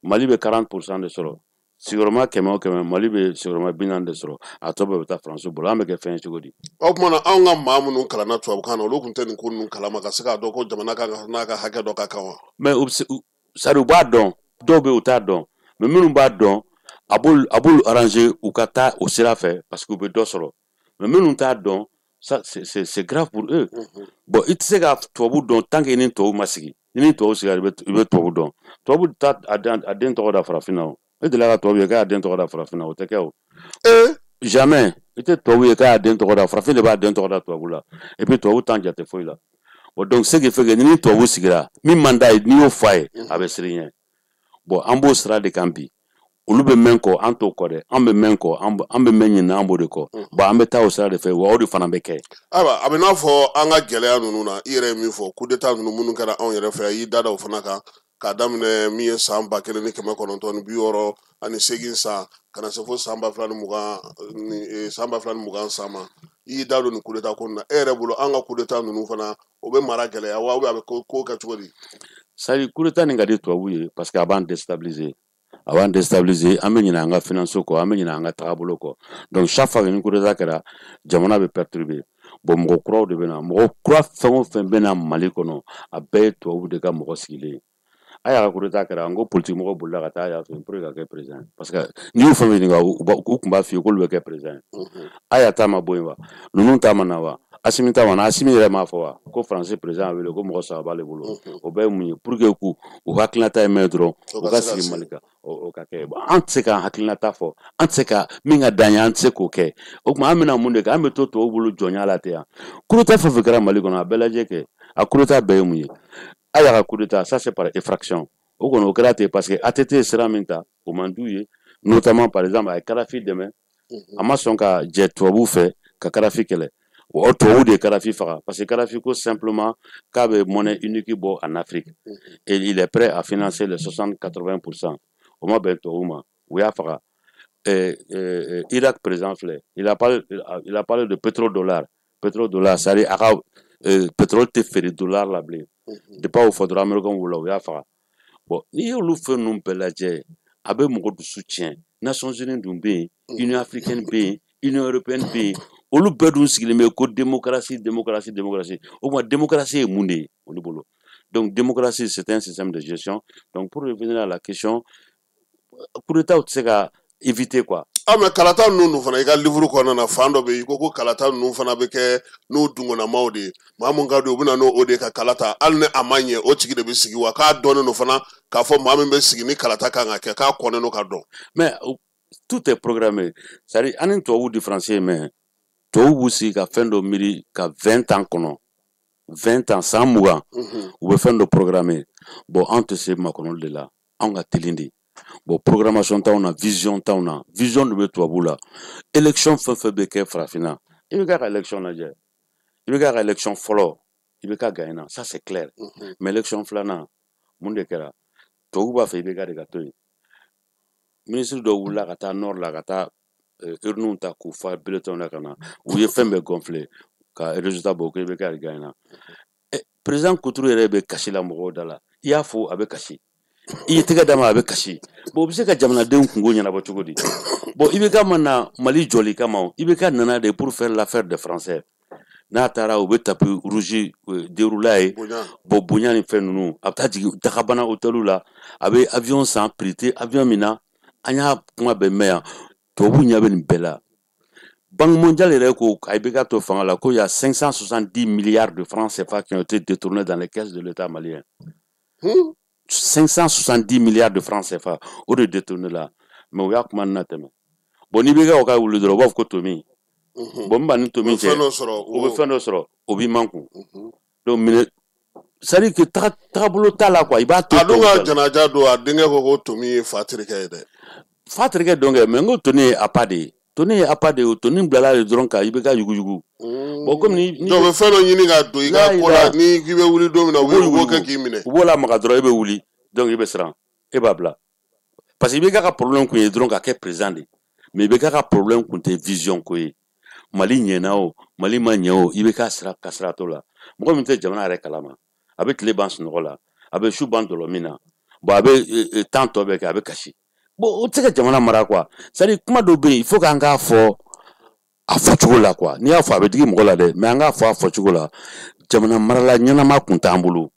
Mali bɛ 40% de sɔrɔ. Sigiyɔrɔma 100 o 100, Mali bɛ sigiyɔrɔma 40 de sɔrɔ. A tɔ bɛɛ bɛ taa France bolo. An bɛ kɛ fɛn ye cogo di? O tuma na, anw ka maa minnu kalanna tubabukan na, olu tun tɛ nin ko ninnu kalama ka se k'a dɔn ko jamana kan ka n'a ka hakɛ dɔ ka kan wa? Mais u bɛ se, c'est-à-dire u b'a dɔn, dɔw bɛ yen u t'a dɔn, mais minnu b'a dɔn, a b'olu arranger u ka taa o sira fɛ parce que u bɛ dɔ sɔrɔ. Mais minnu t'a dɔn, ça c'est grave pour eux. Bon, i tɛ se ka tubabu dɔn tant que i ni tubabu ma sigi. Ni tubabu sigira, i bɛ tubabu dɔn. Tubabu ta a den tɔgɔ da farafin na. O e delila ka tubabu ye k'a y'a den tɔgɔ da farafin na? O tɛ kɛ o. Jamais. I tɛ tubabu ye k'a y'a den tɔgɔ da farafin. De b'a den tɔgɔ da tubabu la. Et puis tubabu t'an jate foyi la. Bon, donc ce qui fait que ni tubabu sigira, min man d'a ye, n'i y'o fɔ a ye, a bɛ siran i ɲɛ. Bon, an b'o sira de kan bi. Olu bɛ mɛn kɔ, an t'o kɔ dɛ. An bɛ mɛn kɔ, an bɛ mɛn ɲinɛ, an b'o de kɔ. Bon, an bɛ taa o sira de fɛ, wa o de fana bɛ kɛ. Ayiwa, a bɛ n'a fɔ an ka gɛlɛya ninnu na, i yɛrɛ ye min fɔ, coup d'état ninnu minnu kɛra anw yɛrɛ fɛ, i y'i da da o fana kan, k'a daminɛ min ye san 1968 san ka na se fo san 2020 ni san 2020 san ma, i y'i da don nin coup d'état ko na. E yɛrɛ bolo, an ka coup d'état ninnu fana, o bɛ mara gɛlɛya wa, ou bien a bɛ ko kɛ cogo di? C'est à dire, coup d'état nin ka di tubabu ye parce que a b'an déstabiliser, a b'an déstabiliser. An bɛ ɲinɛ an ka finance kɔ, an bɛ ɲinɛ an ka tagabolo kɔ. Donc chaque fois que ni coup d'état kɛra, jamana bɛ perturber. Bon, mɔgɔ kuraw de bɛ na. Mɔgɔ kura fɛn o fɛn bɛ na Mali kɔnɔ, a bɛɛ ye tubabu de ka mɔgɔ sigilen ye. A y'a ka coup d'état kɛra, n ko politique mɔgɔw bolila ka taa a y'a fɛ pour que ka kɛ président, parce que n'i y'u fɛn fɛn ɲininka, u tun b'a f'i ye k'olu bɛ kɛ président ye. A y'a ta ma bɔ yen wa, ninnu ta ma na wa, Asimi ta ma na. Asimi yɛrɛ m'a fɔ wa ko Faransi président wele ko mɔgɔ 3 b'ale bolo. O bɛɛ ye mun ye? Pour que k'u u hakilinata ye mɛn ye dɔrɔn, u ka sigi Mali kan, o ka kɛ. An tɛ se k'an hakilinata fɔ, an tɛ se ka min ka d'an ye, an tɛ se k'o kɛ. O tuma, an bɛna mun de kɛ? An bɛ to tubabu bolo jɔnya la ten. Yan coup d'état fɛn fɛn kɛra Mali kɔnɔ, a bɛɛ lajɛ kɛ, a coup d'état bɛɛ ye mun ye? A y'a ka coup d'état, ça c'est par effraction. O kɔni, o kɛra ten parce que ATT ye sira min ta, o man d'u ye. Notamment, par exemple, a ye Kadafi dɛmɛ, a ma sɔn ka jɛ tubabuw fɛ ka Kadafi kɛlɛ. O tubabu de ye Kadafi faga, parce que Kadafi ko simplement k'a bɛ monnaie unique bɔ en Afrique et il est prêt à financer les 60-80%. O ma bɛn tubabu ma, u y'a faga. Irak président filɛ, il a parlé de pétrodollar. Pétrodollar, c'est à dire a ka pétrole tɛ feere dollar la bilen. Depuis a y'o fɔ dɔrɔn, américain wulila, u y'a faga. Bon, n'i y'olu fɛn ninnu bɛɛ lajɛ, a bɛ mɔgɔ dusu tiɲɛ. Nations Unies dun bɛ yen, Union africaine bɛ yen, Union européenne bɛ yen, olu bɛɛ dun sigilen bɛ ko démocratie, démocratie, démocratie. O tuma, démocratie ye mun de ye olu bolo? Donc démocratie, c'est un système de gestion. Donc pour revenir à la question, coup d'état tɛ se ka éviter, quoi. Ah, mais kalata ninnu fana, i ka livre kɔnɔna na, fan dɔ bɛ yen, i ko ko kalata ninnu fana bɛ kɛ n'u dungɔnamaw de ye. Maa mun ka di, u bɛ na n'o de ye ka kalata, hali ni a ma ɲɛ, o tigi de bɛ sigi wa. K'a dɔnnen don fana k'a fɔ maa min bɛ sigi ni kalata kan ka kɛ, k'a kɔnnen don ka dɔn. Mais tout est programmé. C'est à dire, an ni tubabuw différencier ye, mais tubabuw b'u sigi ka fɛn dɔ miiri ka 20 ans kɔnɔ, 20 ans, san 20, u bɛ fɛn dɔ programmer. Bon, an tɛ se makɔnɔli de la, anw ka teli de. Bon, programmation t'anw na, vision t'anw na. Vision de bɛ tubabu la. Élection fɛn fɛn bɛ kɛ farafinna, i bɛ k'a ka élection lajɛ, i bɛ k'a ka élection fɔlɔ, i bɛ ka gagner na, ça c'est clair. Mais élection filanan, mun de kɛra? Tubabu b'a fɛ i bɛ ka de ka to yen. Ministre dɔw wulila ka taa nord la, ka taa urnes ta k'u fa bulletin na ka na, u ye fɛn bɛɛ gonfler ka résultat bɔ ko i bɛ ka de gagner na. Président Kuturu yɛrɛ bɛ kasi la mɔgɔw da la. I y'a fo, a bɛ kasi. I ye tɛgɛ d'a ma, a bɛ kasi. Bon, o bɛ se ka jamanadenw kungo ɲɛnabɔ cogo di? Bon, IBK ma na Mali jɔli kama o. IBK nana de pour faire l'affaire des Français. N'a taara, u bɛ tapis rouge déroulé ye. Bon, bonya ni fɛn ninnu, a bɛ taa jigin Dagabana hôtel la, a bɛ avion san prix tɛ avion min na. An y'a kuma bɛɛ mɛn yan. Tubabu ɲɛ bɛ nin bɛɛ la. Banque mondiale yɛrɛ ko a IBK to fanga la, ko il y a 570 milliards de francs CFA qui ont été détournés dans les caisses de l'État malien. 570 milliards de francs CFA, o de détourné la. Mais u y'a kuma na tɛmɛ. Bon, n'i bɛ ka wuli dɔrɔn, u b'a fɔ ko Tomi. Bon, n b'a ni Tomi cɛ, u bɛ fɛn dɔ sɔrɔ, o b'i mankun. Donc minɛ, c'est à dire que tagabolo t'a la, quoi. I b'a to. A dun ka janaja don, a denkɛ ko ko Tomi ye fa terikɛ ye dɛ. Fa terikɛ dɔn kɛ, mais n ko Toni ye apa de ye. Toni ye apa de ye. O Toni bilala de dɔrɔn ka i bɛ ka yuguyugu. Bon, komi ni. Donc u bɛ fɛn dɔ ɲini ka don i ka ko la, ni k'i bɛ wuli don min na, u b'o kɛ k'i minɛ. U b'o lamaga dɔrɔn, e bɛ wuli. Donc i bɛ siran, e b'a bila. Parce que i bɛ ka problème kun ye dɔrɔn ka kɛ président de. Mais i bɛ ka problème kun tɛ vision ko ye. Mali ɲɛna o, Mali ma ɲɛ o, i bɛ ka sira ka sira t'o la. Mɔgɔ min tɛ jamana yɛrɛ kalama, a bɛ tile ban sunɔgɔ la, a bɛ su ban dɔlɔ min na. Bon, a bɛ temps tɔ bɛɛ kɛ, a bɛ kasi. Bon, o tɛ se ka jamana mara, quoi. C'est à dire, kuma dɔw bɛ yen, il faut k'an k'a fɔ a fɔcogo la, quoi. N'i y'a fɔ, a bɛ digi mɔgɔ la dɛ, mais an k'a fɔ a fɔcogo la. Jamana marala ɲɛnama kun t'an bolo.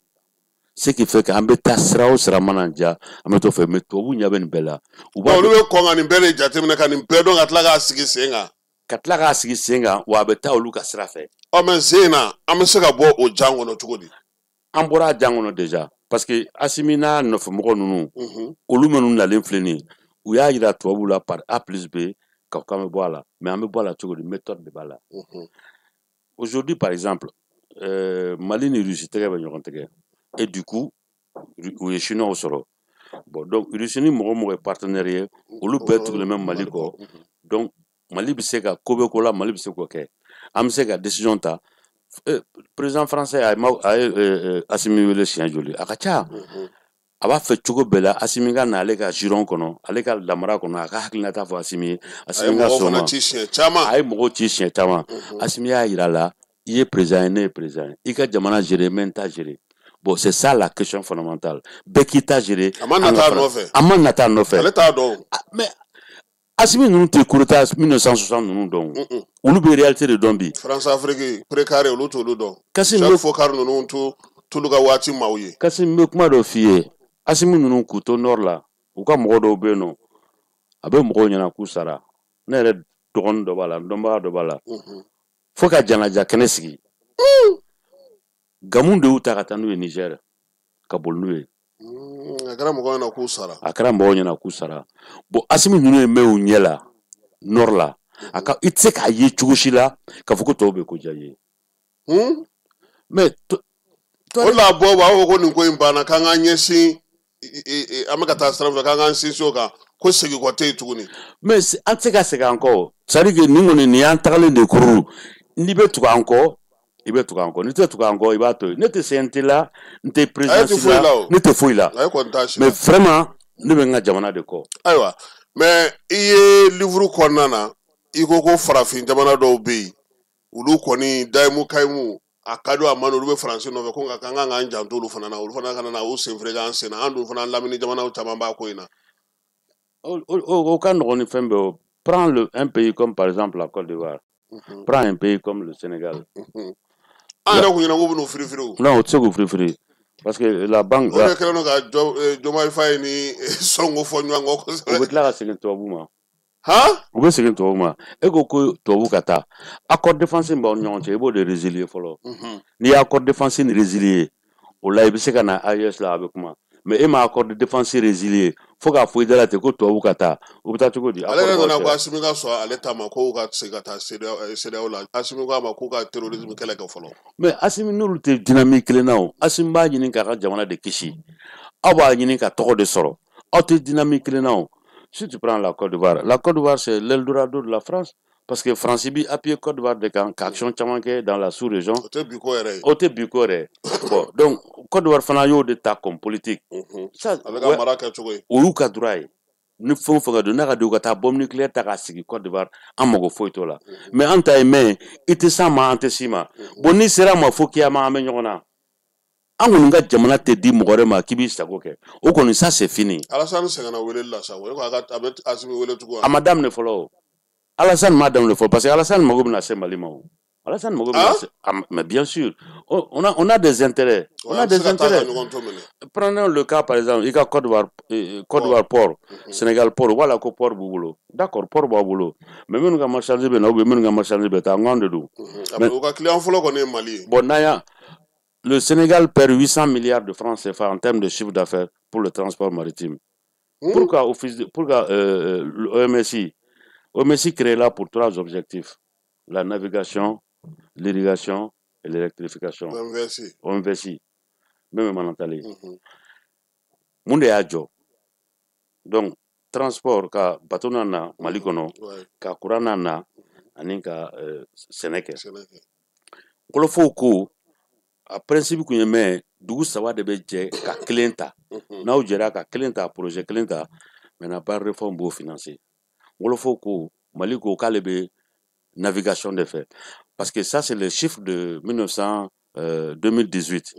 Ce qui fait que an bɛ taa sira o sira mana diya, an bɛ t'o fɛ. Mais tubabu ɲɛ bɛ nin bɛɛ la. U b'a olu bɛ kɔn ka nin bɛɛ de jateminɛ, ka nin bɛɛ dɔn, ka tila k'a sigi sen kan. Ka tila k'a sigi sen kan wa, a bɛ taa olu ka sira fɛ. Ɔ, mais sen in na, an bɛ se ka bɔ o jan kɔnɔ cogo di? An bɔra a jan kɔnɔ déjà. Parce que Assimi n'a nɔfɛmɔgɔ ninnu, olu minnu nalen filɛ nin ye, u y'a jira tubabuw la par A plus B k'a k'an bɛ bɔ a la. Mais an bɛ bɔ a la cogo di? Méthode de b'a la. Aujourd'hui, par exemple, Mali ni Russie tɛgɛ bɛ ɲɔgɔn tɛgɛ. Et du coup, u ye Chinois sɔrɔ. Bon, donc Russie ni mɔgɔ mɔgɔ ye partenaire ye, olu bɛɛ tugulen bɛ Mali kɔ. Donc Mali bɛ se ka ko bɛ ko la, Mali bɛ se k'o kɛ. An bɛ se ka décision ta. Président français a ye Assimi wele siɲɛ joli? A ka ca. A b'a fɛ cogo bɛɛ la Assimi ka na ale ka giron kɔnɔ, ale ka lamara kɔnɔ, a ka hakilinata fɔ Assimi ye. Assimi ka sɔn ma. A ye mɔgɔw ci siɲɛ caman. Assimi y'a jira la, i ye président ye, ne ye président ye. I ka jamana gérer, n bɛ n ta gérer. Bon, c'est ça la question fondamentale. Bɛɛ k'i ta gérer. A ma nata a nɔfɛ. A ma nata a nɔfɛ. Ale t'a dɔn. Mais Assimi ninnu tɛ coup d'État 1960 ninnu dɔn. Olu bɛ réalité de dɔn bi. France Afrique pré carré olu t'olu dɔn. Jacques Foccart ninnu t'olu ka waati maaw ye. Kassim, n bɛ kuma dɔ f'i ye. Assimi ninnu k'u to nord la, u ka mɔgɔ dɔw bɛ yen nɔ, a bɛ mɔgɔw ɲɛna k'u sara. Ne yɛrɛ dɔgɔnin dɔ b'a la, n dɔnbaga dɔ b'a la. Fo ka janaja kɛnɛ sigi. Gamu de y'u ta ka taa n'u ye Niger, ka boli n'u ye. A kɛra mɔgɔw ɲɛna k'u sara. A kɛra mɔgɔw ɲɛna k'u sara. Bon, Assimi ninnu ye mɛn u ɲɛ la nord la. A ka i tɛ se k'a ye cogo si la k'a fɔ ko tɔw bɛ ko diya i ye. Mais o la bɔ b'a fɔ ko nin ko in banna, k'an k'an ɲɛsin, an bɛ ka taa sira fɛ, k'an k'an sinsin o kan, ko segin kɔ tɛ yen tuguni. Mais an tɛ se ka segin an kɔ. C'est à dire que nin kɔni nin y'an tagalen de kururu. N'i bɛ tugu an kɔ, i bɛ tugu an kɔ. N'i tɛ tugu an kɔ, i b'a to yen. Ne tɛ CNT la, n tɛ présidence la, ne tɛ foyi la. Mais vraiment, ne bɛ n ka jamana de kɔ. Ayiwa, mais i ye livre kɔnɔna na, i ko ko farafin jamana dɔw bɛ yen, olu kɔni dayimu kayimu a ka di a ma, olu bɛ faransi nɔfɛ, ko nka k'an kan k'an janto olu fana na, olu fana kana na u sen feere k'an sen na, an dun fana lamini jamanaw caman b'a ko in na. O ka nɔgɔn ni fɛn bɛɛ o. Prends un pays comme par exemple la Côte d'Ivoire. Prends un pays comme le Sénégal. An yɛrɛ kun ɲɛna k'u bɛn'u firifiri o. Non, o tɛ se k'u firifiri. Parce que la banque. O de kɛlen don ka Diomaye Faye ni Sonko fɔ ɲɔgɔn kɔ kosɛbɛ. U bɛ tila ka segin tubabu ma. Han? U bɛ segin tubabu ma. E ko ko tubabu ka taa. Accord défense min b'aw ni ɲɔgɔn cɛ, i b'o de résilier fɔlɔ. N'i ye accord défense nin résilier, o la i bɛ se ka na AES la, a bɛ kuma. Mais e ma accord de défense résilier fo k'a fɔ i da la ten ko tubabu ka taa, u bɛ taa cogo di? Ale yɛrɛ nana ko Assimi ka sɔn ale ta ma, ko ka segin ka taa CEDEAO la. Assimi ko a ma k'u ka terrorisme kɛlɛ kɛ fɔlɔ. Mais Assimi n'olu tɛ dynamique kelen na o. Assimi b'a ɲini k'a ka jamana de kisi, aw b'a ɲini ka tɔgɔ de sɔrɔ, aw tɛ dynamique kelen na o. Si tu prends la Côte d'Ivoire, la Côte d'Ivoire c'est l'Eldorado de la France. Parce que France bi appuyer Côte d'Ivoire de kan ka action caman kɛ dans la sous-région. O tɛ bi ko yɛrɛ ye. O tɛ bi ko yɛrɛ. Bon, donc Côte d'Ivoire fana y'o de ta comme politique. Ça, ale ka mara kɛcogo ye. O y'u ka droit ye. Ni fɛn o fɛn ka don, n'a ka di u ka taa bombe nucléaire ta k'a sigi Côte d'Ivoire, an mago foyi t'o la. Mais an ta ye mɛn, i tɛ s'an ma, an tɛ s'i ma. Bon, n'i sera a ma fo kiyama, an bɛ ɲɔgɔn na. An kɔni ka jamana tɛ di mɔgɔ wɛrɛ ma k'i b'i sago kɛ. O kɔni, ça c'est fini. Alassane sɛgɛnna weleli la sa, o ko a bɛ Assimi wele tugun. A ma daminɛ fɔlɔ o. Alassane m'a daminɛ fɔlɔ parce que Alassane mago bɛna se Mali ma o. Alassane mago bɛna se, mais bien sûr, on a des intérêts. On a des intérêts. Prenons le cas par exemple, i ka Côte d'Ivoire, Côte d'Ivoire port, Sénégal port, voilà ko port b'u bolo. D'accord, port b'aw bolo. Mais minnu ka marchandise bɛ na ou bien minnu ka marchandise bɛ taa, n de don. Mais u ka client fɔlɔ kɔni ye Mali ye. Bon, n'an y'a le Sénégal perd 800 milliards de francs CFA en termes de chiffre d'affaires pour le transport maritime. Pourquoi l'OMSI OMSI créé là pour trois objectifs: la navigation, l'irrigation et l'électrification. OMVSI. OMVSI. Même Manantali. Mun de y'a jɔ? Donc transport, ka bateau na na Mali kɔnɔ, ka courant na na ani ka sɛnɛ kɛ. Wɔlɔfɔw ko a principe kun ye mɛn, dugu saba de bɛ jɛ ka kelen ta. N'aw jɛra ka kelen ta, projet kelen ta, maintenant bailleurs de fonds b'o financer. Wɔlɔfɔw ko Mali ko k'ale bɛ navigation de fɛ. Parce que ça, c'est le chiffre de 1900, 2018.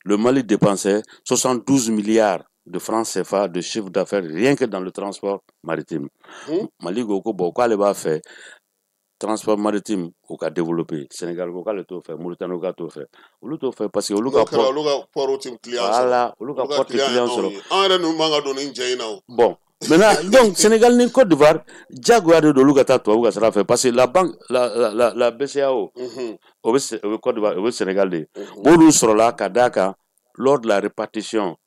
Le Mali dépensait 72 milliards de francs CFA de chiffre d'affaires rien que dans le transport maritime. Mali ko ko bon, k'ale b'a fɛ transport maritime o ka développer. Sénégal ko k'ale t'o fɛ, Mauritanie ka t'o fɛ. Olu t'o fɛ parce que olu ka port, olu ka port ti client sɔrɔ. Voilà, olu ka port ti client sɔrɔ. An yɛrɛ ninnu man ka don nin jɛ in na o. Bon, maintenant, donc Sénégal ni Côte d'Ivoire, diyagoya de don olu ka taa tubabu ka sira fɛ parce que la banque, la BCEAO, o bɛ Côte d'Ivoire, o bɛ Sénégal de. Bon, olu sɔrɔla ka d'a kan lors de la répartition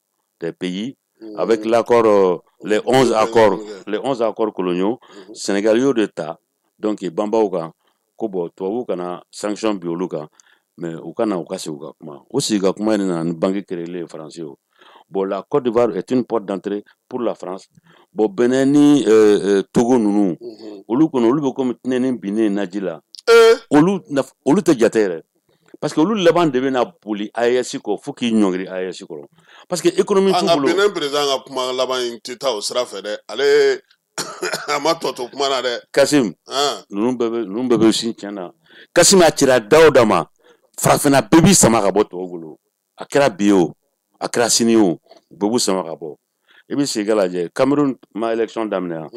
des pays, avec l'accord, les 11 accords, les 11 accords coloniaux, Sénégal y'o de ta. Donc banbaw kan ko bon, tubabu kana sanction bi olu kan, mais u kana u ka sigi u ka kuma. O sigi ka kuma in nana ni banque créée ye Faransi o. Bon, la Côte d'Ivoire est une porte d'entrée pour la France. Bon, Benin ni Togo ninnu, olu kɔni, olu bɛ komi tɛnɛni binnen naji la. Olu olu tɛ jate yɛrɛ, parce que olu laban de bɛna boli AES kɔ fo k'i ɲɔngiri AES kɔrɔ, parce que économie t'u bolo. Benin président ka kuma laban in tɛ taa o sira fɛ dɛ, ale a ma tɔ to kuma na dɛ. Kasim, ninnu bɛɛ bɛ sin tiɲɛ na. Kasim, a cira da o da ma, farafinna bɛɛ b'i sama ka bɔ tɔw bolo. A kɛra bi ye o, a kɛra sini o, u bɛɛ b'u sama ka bɔ. I bɛ sigi ka lajɛ, Cameroun ma élection daminɛ yan,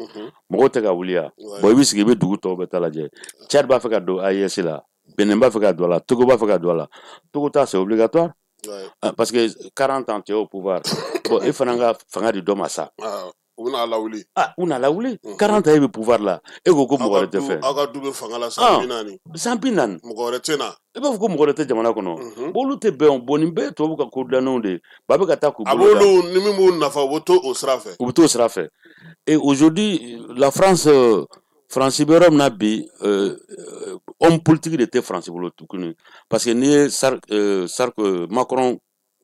mɔgɔw tɛ ka wuli yan. Bon, i bɛ sigi, i bɛ dugu tɔw bɛɛ ta lajɛ. Tchad b'a fɛ ka don AES la, Benin b'a fɛ ka don a la, Togo b'a fɛ ka don a la. Togo ta, c'est obligatoire, parce que 40 ans tu es au pouvoir. Bon, e fana ka fanga di dɔ ma sa. U bɛna lawuli. Ah, u n'a lawuli. 40 ans e bɛ pouvoir la, e ko ko mɔgɔ wɛrɛ tɛ fɛ. Aw ka du bɛ fanga la san 40. San 40. Mɔgɔ wɛrɛ tɛ na. I b'a fɔ ko mɔgɔ wɛrɛ tɛ jamana kɔnɔ. Bon, olu tɛ bɛn o. Bon, nin bɛɛ ye tubabu ka ko dilannenw de ye. Ba bɛ ka taa k'u bolo da. A b'olu ni min b'u nafa, u bɛ to o sira fɛ. U bɛ t'o sira fɛ. Et aujourd'hui, la France, Faransi bɛ yɔrɔ min na bi, homme politique de tɛ Faransi bolo tuguni, parce que n'i ye Sarko, Macron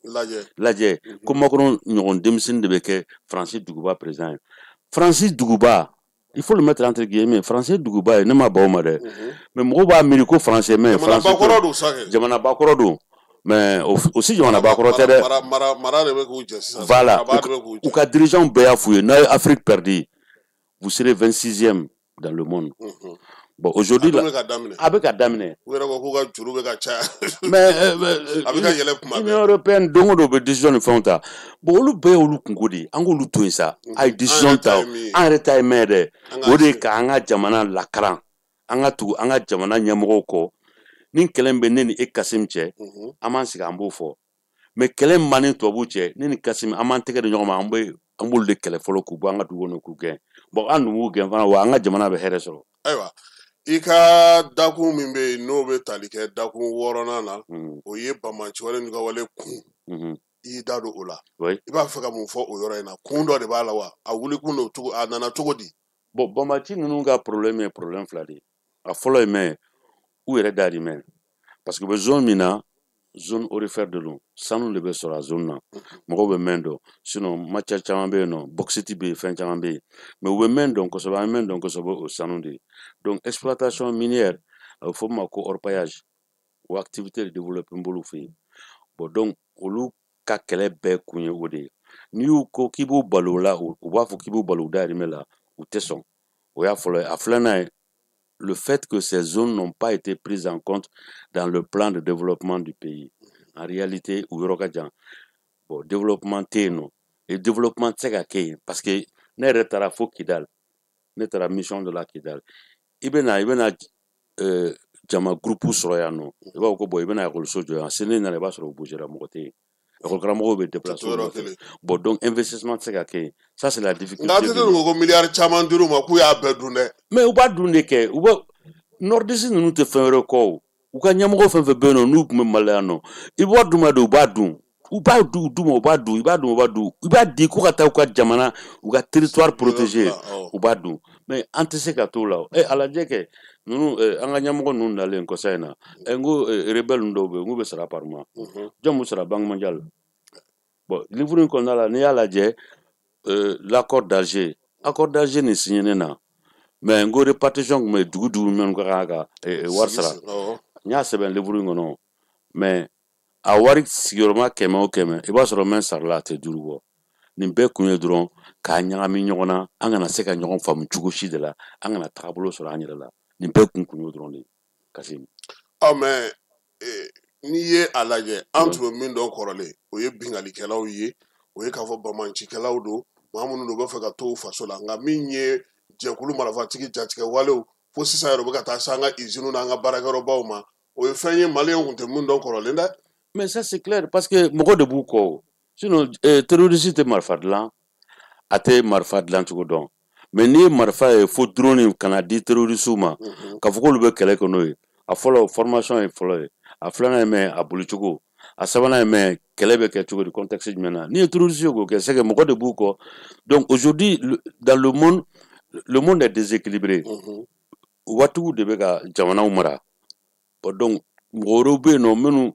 lajɛ, ko Macron ɲɔgɔn denmisɛnnin de bɛ kɛ Faransi duguba président ye. Faransi duguba, il faut le mettre entre guillemets, Faransi duguba ye, ne ma ban o ma dɛ, mais mɔgɔw b'a miiri ko Faransi, mais Faransi jamanaba kɔrɔ don sa kɛ. Jamanaba kɔrɔ don, mais aussi jamanaba kɔrɔ tɛ dɛ. Mara de bɛ k'u jɛ sisan. Voilà, u ka dirigeants bɛɛ y'a f'u ye, n'a ye Afrique perdu, vous serez 26e dans le monde. Bon, aujourd'hui, là, a bɛ ka daminɛ. U yɛrɛ ko k'u ka juru bɛ ka caya. Mais a bɛ ka yɛlɛ kuma bɛɛ. Union européenne, don o don u bɛ décision ni fɛnw ta. Bon, olu bɛɛ y'olu kungo de ye. An k'olu to yen sa. A ye décision ta. An yɛrɛ ta ye mɛn dɛ. O de ye k'an ka jamana lakaran. An ka tugu an ka jamana ɲɛmɔgɔw kɔ. Ni kɛlɛ bɛ ne ni e Kasim cɛ, an b'an sigi an b'o fɔ. Mais kɛlɛ min b'an ni tubabuw cɛ, ne ni Kasim, an b'an tɛgɛ di ɲɔgɔn ma, an bɛ an b'olu de kɛlɛ fɔlɔ k'u bɔ an ka dugu kɔnɔ k'u gɛn. Bon, an dun b'u gɛn fana, wa an ka jamana bɛ hɛrɛ sɔrɔ. Ayiwa, i ka dakun min bɛ yen, n'o bɛ tali kɛ dakun wɔɔrɔnan na, o ye banbaanciwale n'u ka wale kun. I y'i da don o la. I b'a fɛ ka mun fɔ o yɔrɔ in na? Kun dɔ de b'a la wa? A wuli kun don cogo, a nana cogo di? Bon, banbaanci ninnu ka problème ye problème fila de ye. A fɔlɔ ye mɛn ye, u yɛrɛ dahirimɛ, parce que u bɛ zone min na, zone aurifère de don, sanu de bɛ sɔrɔ a zone na, mɔgɔw bɛ mɛn dɔn. Sinon matière caman bɛ yen nɔ, bauxite bɛ yen, fɛn caman bɛ yen, mais u bɛ mɛn dɔn kosɛbɛ, an bɛ mɛn dɔn kosɛbɛ, o sanu de ye. Donc exploitation minière, a bɛ fɔ min ma ko orpaillage, o activité de développé b'olu fɛ yen. Bon, donc olu ka kɛlɛ bɛɛ kun ye o de ye. N'i y'u ko k'i b'u balo o la, u b'a fɔ k'i b'u balo u dahirimɛ la, u tɛ sɔn. O y'a fɔlɔ ye. A filanan ye le fait que ces zones n'ont pas été prises en compte dans le plan de développement du pays. En réalité, u yɔrɔ ka jan. Bon, développement tɛ yen nɔ. Et développement tɛ se ka kɛ yen, parce que ne yɛrɛ taara fo Kidal, ne taara mission de la Kidal. I bɛna jama groupe sɔrɔ yan nɔ, i b'a fɔ ko bon, i bɛna ekɔliso jɔ yan, sini nana i b'a sɔrɔ u bougera, mɔgɔ tɛ yen. Ekɔli karamɔgɔw bɛ déplacer u nɔfɛ. Bon, donc investissement tɛ se ka kɛ yen. Ça, c'est la difficulté. Nka ATT ko ko miliyari caman dir'u ma, k'u y'a bɛɛ dun dɛ. Mais u b'a dun de kɛ. U bɛ nordiste ninnu tɛ fɛn wɛrɛ kɔ o. U ka ɲɛmɔgɔ fɛn fɛn bɛ yen nɔ, n'u tun bɛ Mali la yan nɔ, i bɛ wari d'u ma de, u b'a dun. U b'a du d'u ma, u b'a dun, i b'a dun, u b'a dun. I b'a di ko ka taa u ka jamana, u ka territoire protéger, u b'a dun. Mais an tɛ se ka t'o la. Ɛ, a lajɛ kɛ ninnu, an ka ɲɛmɔgɔ ninnu nalen kɔsa in na, n ko rebelle ninnu dɔw bɛ yen, n k'u bɛ sara par mois. Jɔn b'u sara? Banque mondiale. Bon, livre in kɔnɔna la, n'i y'a lajɛ, l'accord d'Alger, accord d'Alger nin signé na, mais n ko répartition tun bɛ dugu dugu minnu ka kan ka wari sara, n y'a sɛbɛn livre in kɔnɔ, mais a wari sigiyɔrɔma 100 o 100, i b'a sɔrɔ min sarala, a tɛ 5 bɔ. Nin bɛɛ kun ye dɔrɔn k'a ɲagami ɲɔgɔn na, an kana se ka ɲɔgɔn faamu cogo si de la, an kana tagabolo sɔrɔ an yɛrɛ la. Nin bɛɛ kun y'o dɔrɔn de ye, Kasim. Ɔ, mais n'i ye a lajɛ, an tun bɛ min dɔn kɔrɔlen, o ye binkannikɛlaw ye, o ye k'a fɔ banbaancikɛlaw don, maa minnu don, u bɛ fɛ ka to u faso la. Nka min ye jɛkulu marifatigi jatigɛ walew, fo sisan yɛrɛ u bɛ ka taa se an ka usines n'an ka baarakɛyɔrɔbaw ma, o ye fɛn ye maliyɛnw tun tɛ min dɔn kɔrɔlen dɛ. Mais ça, c'est clair, parce que mɔgɔ de b'u kɔ o. Sinon terroriste tɛ marifa dilan, a tɛ marifa dilan cogo dɔn. Mais n'i ye marifa ye fo drone kana di terroriste ma, k'a fɔ k'olu bɛ kɛlɛ kɛ n'o ye, a fɔlɔ, formation ye fɔlɔ ye, a filanan ye mɛn a bolicogo. A sabanan ye mɛn, kɛlɛ bɛ kɛ cogo di, contexte jumɛn na? N'i ye terroriste ye k'o kɛ, c'est que mɔgɔ de b'u kɔ. Donc aujourd'hui, dans le monde, le monde est déséquilibré. Waatiw de bɛ ka jamanaw mara. Bon, donc mɔgɔ wɛrɛw bɛ yen nɔ minnu,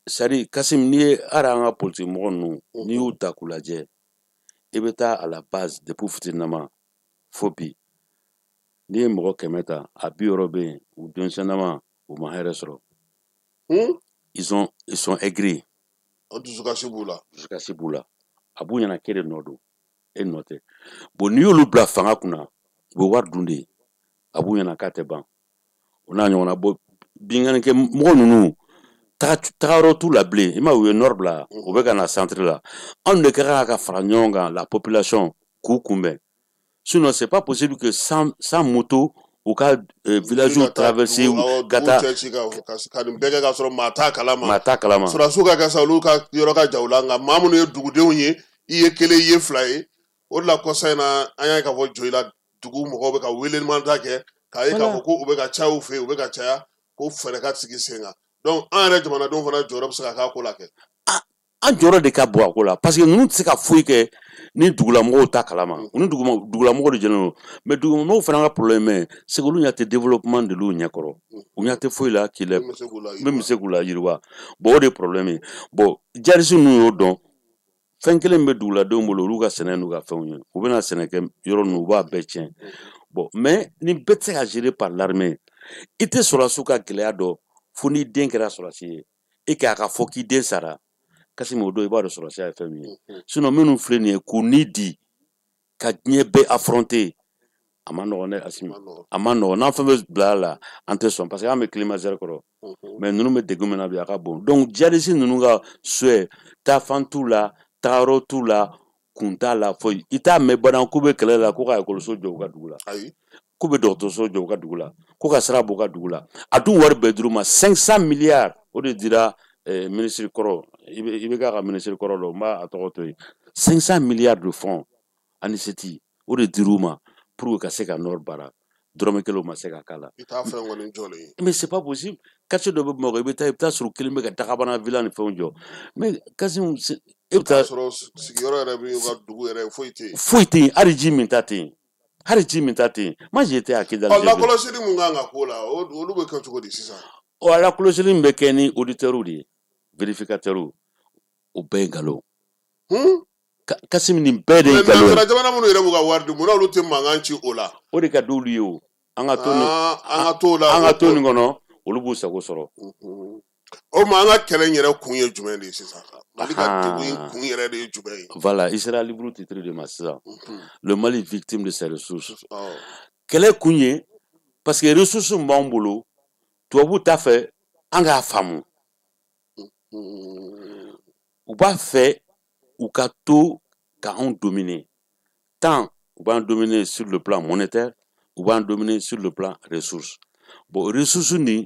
c'est à dire, Kasim, n'i ye hali an ka politique mɔgɔ ninnu, n'i y'u ta k'u lajɛ, i bɛ taa à la base, depuis fitininama fo bi, n'i ye mɔgɔ 100 ta, a 60 bɛ yen, u denmisɛnnama u ma hɛrɛ sɔrɔ. Ils sont aigris. O dusukasi b'u la. Dusukasi b'u la. A b'u ɲɛna k'e de nɔ don, e nɔ tɛ. Bon, n'i y'olu bila fanga kunna, u bɛ wari dun de, a b'u ɲɛna k'a tɛ ban. O n'a ɲɔgɔnna. Bon, binkannikɛ mɔgɔ ninnu, tagayɔrɔ t'u la bilen. I ma ye, u ye nord bila, u bɛ ka na centre la. Anw de ka kan ka fara ɲɔgɔn kan, la population, k'u kunbɛn. Sinon, c'est pas possible que sans moto, u ka village traverser ka taa cɛ ci ka nin bɛɛ kɛ k'a sɔrɔ maa t'a kalama. Maa t'a kalama. Sɔrɔdasiw ka kɛ sa, olu ka yɔrɔ ka jan u la, nka maa minnu ye dugudenw ye, i ye kelen, i ye fila ye. O de la, kɔsa in na, an y'a ye k'a fɔ Joyila dugu mɔgɔw bɛ ka welelemada kɛ k'a ye k'a fɔ ko u bɛ ka caya u fɛ yen, u bɛ ka caya, ko fɛɛrɛ ka sigi sen kan. Donc an yɛrɛ jamanadenw fana jɔyɔrɔ bɛ se ka k'a ko la kɛ. An jɔyɔrɔ de ka bon a ko la, parce que ninnu tɛ se ka foyi kɛ ni dugulamɔgɔw ta kalama. U ni dugulamɔgɔw de jɛlen don. Mais dugulamɔgɔw fana ka problème ye, c'est que olu ɲɛ tɛ développement de l'u ɲɛkɔrɔ, u ɲɛ tɛ foyi la k'i la min bɛ se k'u la yiriwa. Bon, o de ye problème ye. Bon, djihadiste ninnu y'o dɔn. Fɛn kelen min bɛ duguladenw bolo, olu ka sɛnɛ n'u ka fɛnw ye, u bɛna sɛnɛ kɛ yɔrɔ ninnu, u b'a bɛɛ tiɲɛ. Bon, mais nin bɛɛ tɛ se ka gérer par l'armée. I tɛ sɔrɔdasiw ka gɛlɛya dɔn fo n'i den kɛra sɔrɔdasi ye, e k'a ka fɔ k'i den sara. Kasimi, o don i b'a dɔn sɔrɔdasiya ye fɛn min ye. Sinon, minnu filɛ nin ye k'u ni di ka diɲɛ bɛɛ affronter, a ma nɔgɔn dɛ, Asimi, a ma nɔgɔn. N'an fɛn bɛ bila a la, an tɛ sɔn, parce que an bɛ climatiseur kɔrɔ. Mais ninnu bɛ degun min na bi, a ka bon. Donc djihadiste ninnu ka souhait, taafan t'u la, tagayɔrɔ t'u la, kun t'a la, foyi. I t'a mɛn bada k'u bɛ kɛlɛ la ko ka ekɔliso jɔ u ka dugu la, k'u bɛ dɔgɔtɔrɔso jɔ u ka dugu la, ko ka sira bɔ u ka dugu la. A dun wari bɛɛ dir'u ma, 500 milliards, o de dira ministre kɔrɔ, i bɛ k'a ka ministre kɔrɔ dɔn, n b'a tɔgɔ to yen. 500 milliards de fonds ANICET, o de dir'u ma pour que ka se ka nord baara. Dɔrɔmɛ kelen o ma se ka k'a la. I t'a fɛn kɔni jɔlen ye. Mais c'est pas possible. Quartier dɔ bɛ Bamakɔ, i bɛ taa, i bɛ taa sɔrɔ kelen bɛ ka dagabana villa ni fɛnw jɔ. Mais Kasim, e bɛ taa sɔrɔ sigiyɔrɔ yɛrɛ bɛ u ka dugu yɛrɛ, foyi tɛ yen. Foyi tɛ yen, hali ji min ta tɛ yen, hali ji min ta tɛ yen. Moi, j'étais à Kidal. Ɔ, lakɔlɔsili mun kan ka k'o la, olu bɛ kɛ cogo di sisan? Ɔ, lakɔlɔsili min bɛ kɛ ni auditeurs de ye, vérificateurs, o bɛɛ ye nkalon. Kasim, nin bɛɛ de ye nkalon ye. Mais jamana minnu yɛrɛ b'u ka wari di, munna olu tɛ mankan ci o la? O de ka d'olu ye. O an ka to nin an ka t'o la. An ka to nin kɔnɔ, olu b'u sago sɔrɔ. O ma, an ka kɛlɛ in yɛrɛ kun ye jumɛn de ye sisan? Mali ka degun in kun yɛrɛ de ye jumɛn ye? Voilà, i sera livre titre de ma sisan. Le Mali victime de ses ressources. Kɛlɛ kun ye parce que ressources min b'anw bolo, tubabuw t'a fɛ an k'a faamu. U b'a fɛ u ka to ka anw dominer. Tant u b'an dominer sur le plan monétaire, u b'an dominer sur le plan ressources. Bon, ressources nin,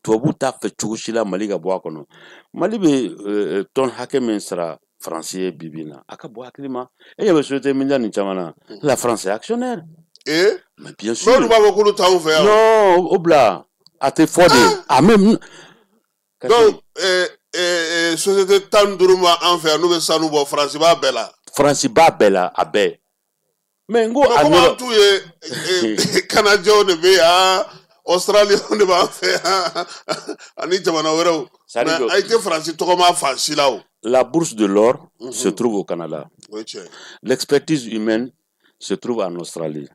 tubabu t'a fɛ cogo si la Mali ka bɔ a kɔnɔ. Mali bɛ tɔn hakɛ min sara Faransi ye bi bi in na, a ka bɔ hakili ma. E ɲɛ bɛ société minière nin caman na, la France est actionnaire. Eh. Mais bien sûr. N'olu b'a fɔ k'olu t'anw fɛ yan. Non, o bila, a tɛ fɔ de, a même. Donc société 15 b'an fɛ yan, n'u bɛ sanu bɔ, Faransi b'a bɛɛ la. Faransi b'a bɛɛ la, a bɛɛ. Mais n ko a komi an t'u ye, Canadiens de bɛ yan, Australiens de b'an fɛ yan, ani jamana wɛrɛw. Mais a tɛ Faransi tɔgɔ ma fan si la o. La bourse de l'or se trouve au Canada. O ye tiɲɛ. L'expertise humaine se trouve en Australie.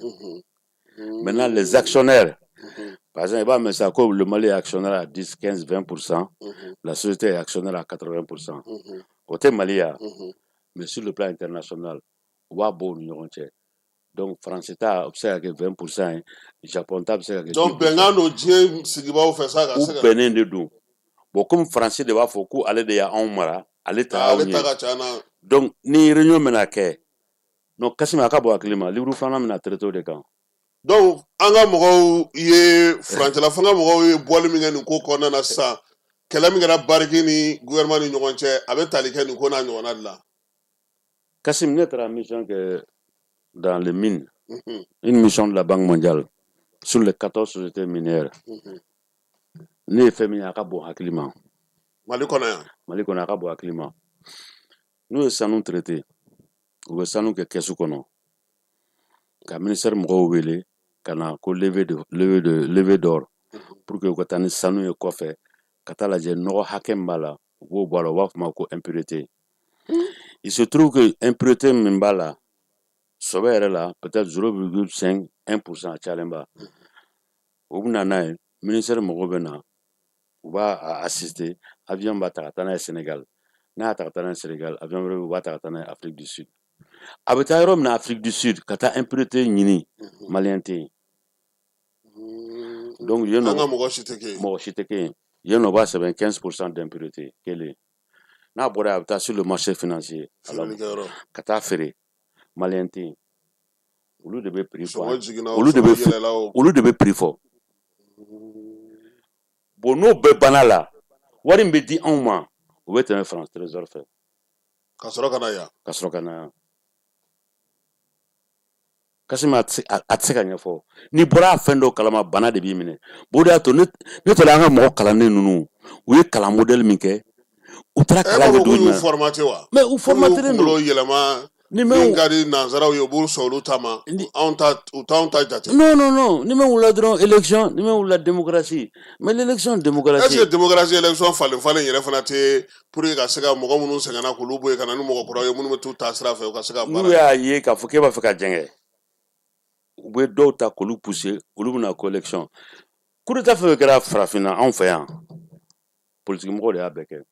Maintenant, les actionnaires, par exemple, il va mettre ça comme le Mali est actionnaire à 10, 15, 20%, la société est actionnaire à 80%. Côté Mali, mais sur le plan international, u b'a bɔ u ni ɲɔgɔn cɛ. Donc, France ta bɛ se ka kɛ 20% ye, Japon ta bɛ se ka kɛ. Donc bɛnkan don diɲɛ sigibaaw fɛ sa ka U se ka. Bɛnnen de don. Bon, comme France de b'a fɔ ko ale de y'anw mara, ale ta y'anw Ale ye. Ta ka ca na. Donc ni réunion bɛna kɛ, non, Kassim, a ka bɔ hakili ma, livre filanan bɛna traiter o de kan. Donc an ka mɔgɔw ye, furancɛla fanga mɔgɔw ye bɔli min kɛ nin ko kɔnɔna na sisan, kɛlɛ min kɛra Barrick ni gouvernement ni ɲɔgɔn cɛ, a bɛ tali kɛ nin ko n'a ɲɔgɔnna de la. Kassim, ne taara mission kɛ dans les mines, une mission de la Banque mondiale sur les 14 sociétés minières. Ne ye fɛn min ye, a ka bon hakili ma. Mali kɔnɔ yan. Mali kɔnɔ, a ka bon hakili ma. N'u ye sanu traité, u bɛ sanu kɛ kɛsu kɔnɔ ka ministère mɔgɔw wele ka na ko levée d'or, pour que u ka taa ni sanu ye kɔfɛ ka taa lajɛ nɔgɔ hakɛ min b'a la, u b'o bɔ a la. U b'a fɔ ma ko impureté. Il se trouve que impureté min b'a la, sɔbɛ yɛrɛ la, peut-être 0,5 1%, a cayalenba. U bɛ na n'a ye, ministère mɔgɔw bɛ na, u b'a assister, avion b'a ta ka taa n'a ye Sénégal. N'a y'a ta ka taa n'a ye Sénégal, avion wɛrɛ u b'a ta ka taa n'a ye Afrique du Sud. A bɛ taa yɔrɔ min na Afrique du Sud ka taa impureté ɲini, malien tɛ yen. Donc yen nɔ, an ka mɔgɔ si tɛ kɛ yen. Mɔgɔ si tɛ kɛ yen. Yen nɔ, u b'a sɛbɛn 15% d'impureté kelen. N'a bɔra yen, a bɛ taa sur le marché financier ka taa feere, malien tɛ yen. Olu de bɛ prix fɔ, olu de bɛ prix fɔ. Bon, n'o bɛɛ banna la, wari min bɛ di anw ma, o bɛ tɛmɛ France Trésor fɛ. Ka sɔrɔ ka na yan. Ka sɔrɔ ka na yan. Kassim, a tɛ se ka ɲɛfɔ. N'i bɔra a fɛn dɔw kalama, bana de b'i minɛ. Bon, o de y'a to ne tɔla, an ka mɔgɔ kalannen ninnu, u ye kalan modèle min kɛ, u taara kalan kɛ dugu jumɛn? Formaté wa? Mais u formaté don. Kunkolo yɛlɛma. Ni min ka di nanzaraw ye, u b'u sɔn olu ta ma. Anw ta, u t'anw ta jate. Non, non, non, ni min wulila dɔrɔn, élection. Ni min wulila, démocratie. Mais l'élection, démocratie. Est ce que démocratie, élection falen falen yɛrɛ fana tɛ pour que ka se ka mɔgɔ minnu sɛgɛnna k'olu bɔ yen, ka na ni mɔgɔ kuraw ye minnu bɛ t'u ta sira fɛ, u ka se ka baara? N'u y'a ye k'a fɔ k'e b'a fɛ ka jɛngɛ, u bɛ dɔw ta k'olu pousser, olu bɛna ko élection. Coup d'état fɛn fɛn kɛra farafinna, anw fɛ yan, politique mɔgɔw de y'a bɛɛ kɛ.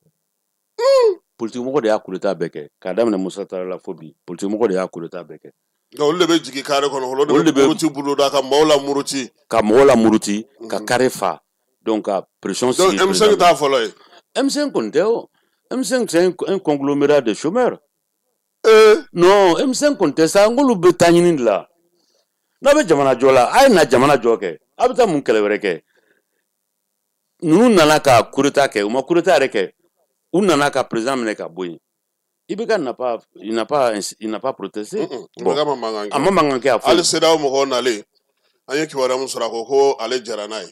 Politique mɔgɔ de y'a coup d'état bɛɛ kɛ, k'a daminɛ Musa Tarawele la fo bi, politique mɔgɔ de y'a coup d'état bɛɛ kɛ. Donc olu de bɛ jigin carré kɔnɔ, olu de bɛ muruti boloda ka maaw la muruti. Ka mɔgɔw la muruti, ka carré fa, donc ka pression sigi. Donc M5 t'a fɔlɔ ye. M5 kɔni tɛ o. M5, c'est un conglomérat de chômeurs. Non, M5 kɔni tɛ sa. N k'olu bɛ taa ɲini de la. N'a bɛ jamana jɔ la, a ye na jamana jɔ kɛ. A bɛ taa mun kɛlɛ wɛrɛ kɛ? Ninnu nana ka coup d'état kɛ, u ma coup d'état yɛrɛ kɛ, u nana ka président minɛ ka bɔ yen. IBK n'a pas, il n'a pas, il n'a pas protesté. Bon, a ma mankan kɛ, a fɔ. Hali CEDEAO mɔgɔw nalen, an ye kibaruya min sɔrɔ, a ko ko ale jɛra n'a ye,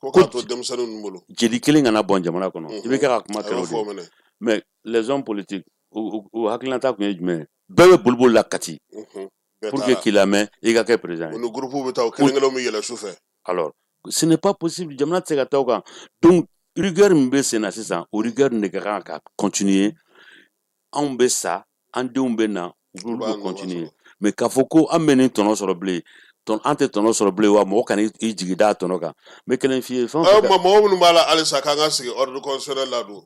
ko k'a to denmisɛnnin ninnu bolo. Jeli kelen kana bɔn jamana kɔnɔ. IBK ka kuma kɛra o de. Mais les hommes politiques, u hakilinata tun ye jumɛn ye? Bɛɛ bɛ boli boli la Kati pour que k'i lamɛn, i ka kɛ président ye. U ni groupe bɛ taa, o kelen kelenw bɛ yɛlɛ su fɛ. Alors ce n'est pas possible, jamana tɛ se ka taa o kan. Donc rigueur min bɛ sen na sisan, o rigueur de ka kan ka continuer. Anw bɛ sa, an denw bɛ na, olu bɛ continuer. Mais k'a fɔ ko an bɛ nin tɔnɔ sɔrɔ bilen, an tɛ tɔnɔ sɔrɔ bilen wa, mɔgɔ kana i jigi da tɔnɔ kan. N bɛ kelen f'i ye. Fɛn o fɛn, mɔgɔ minnu b'a la halisa k'an ka sigi ordre constitutionnel la dun,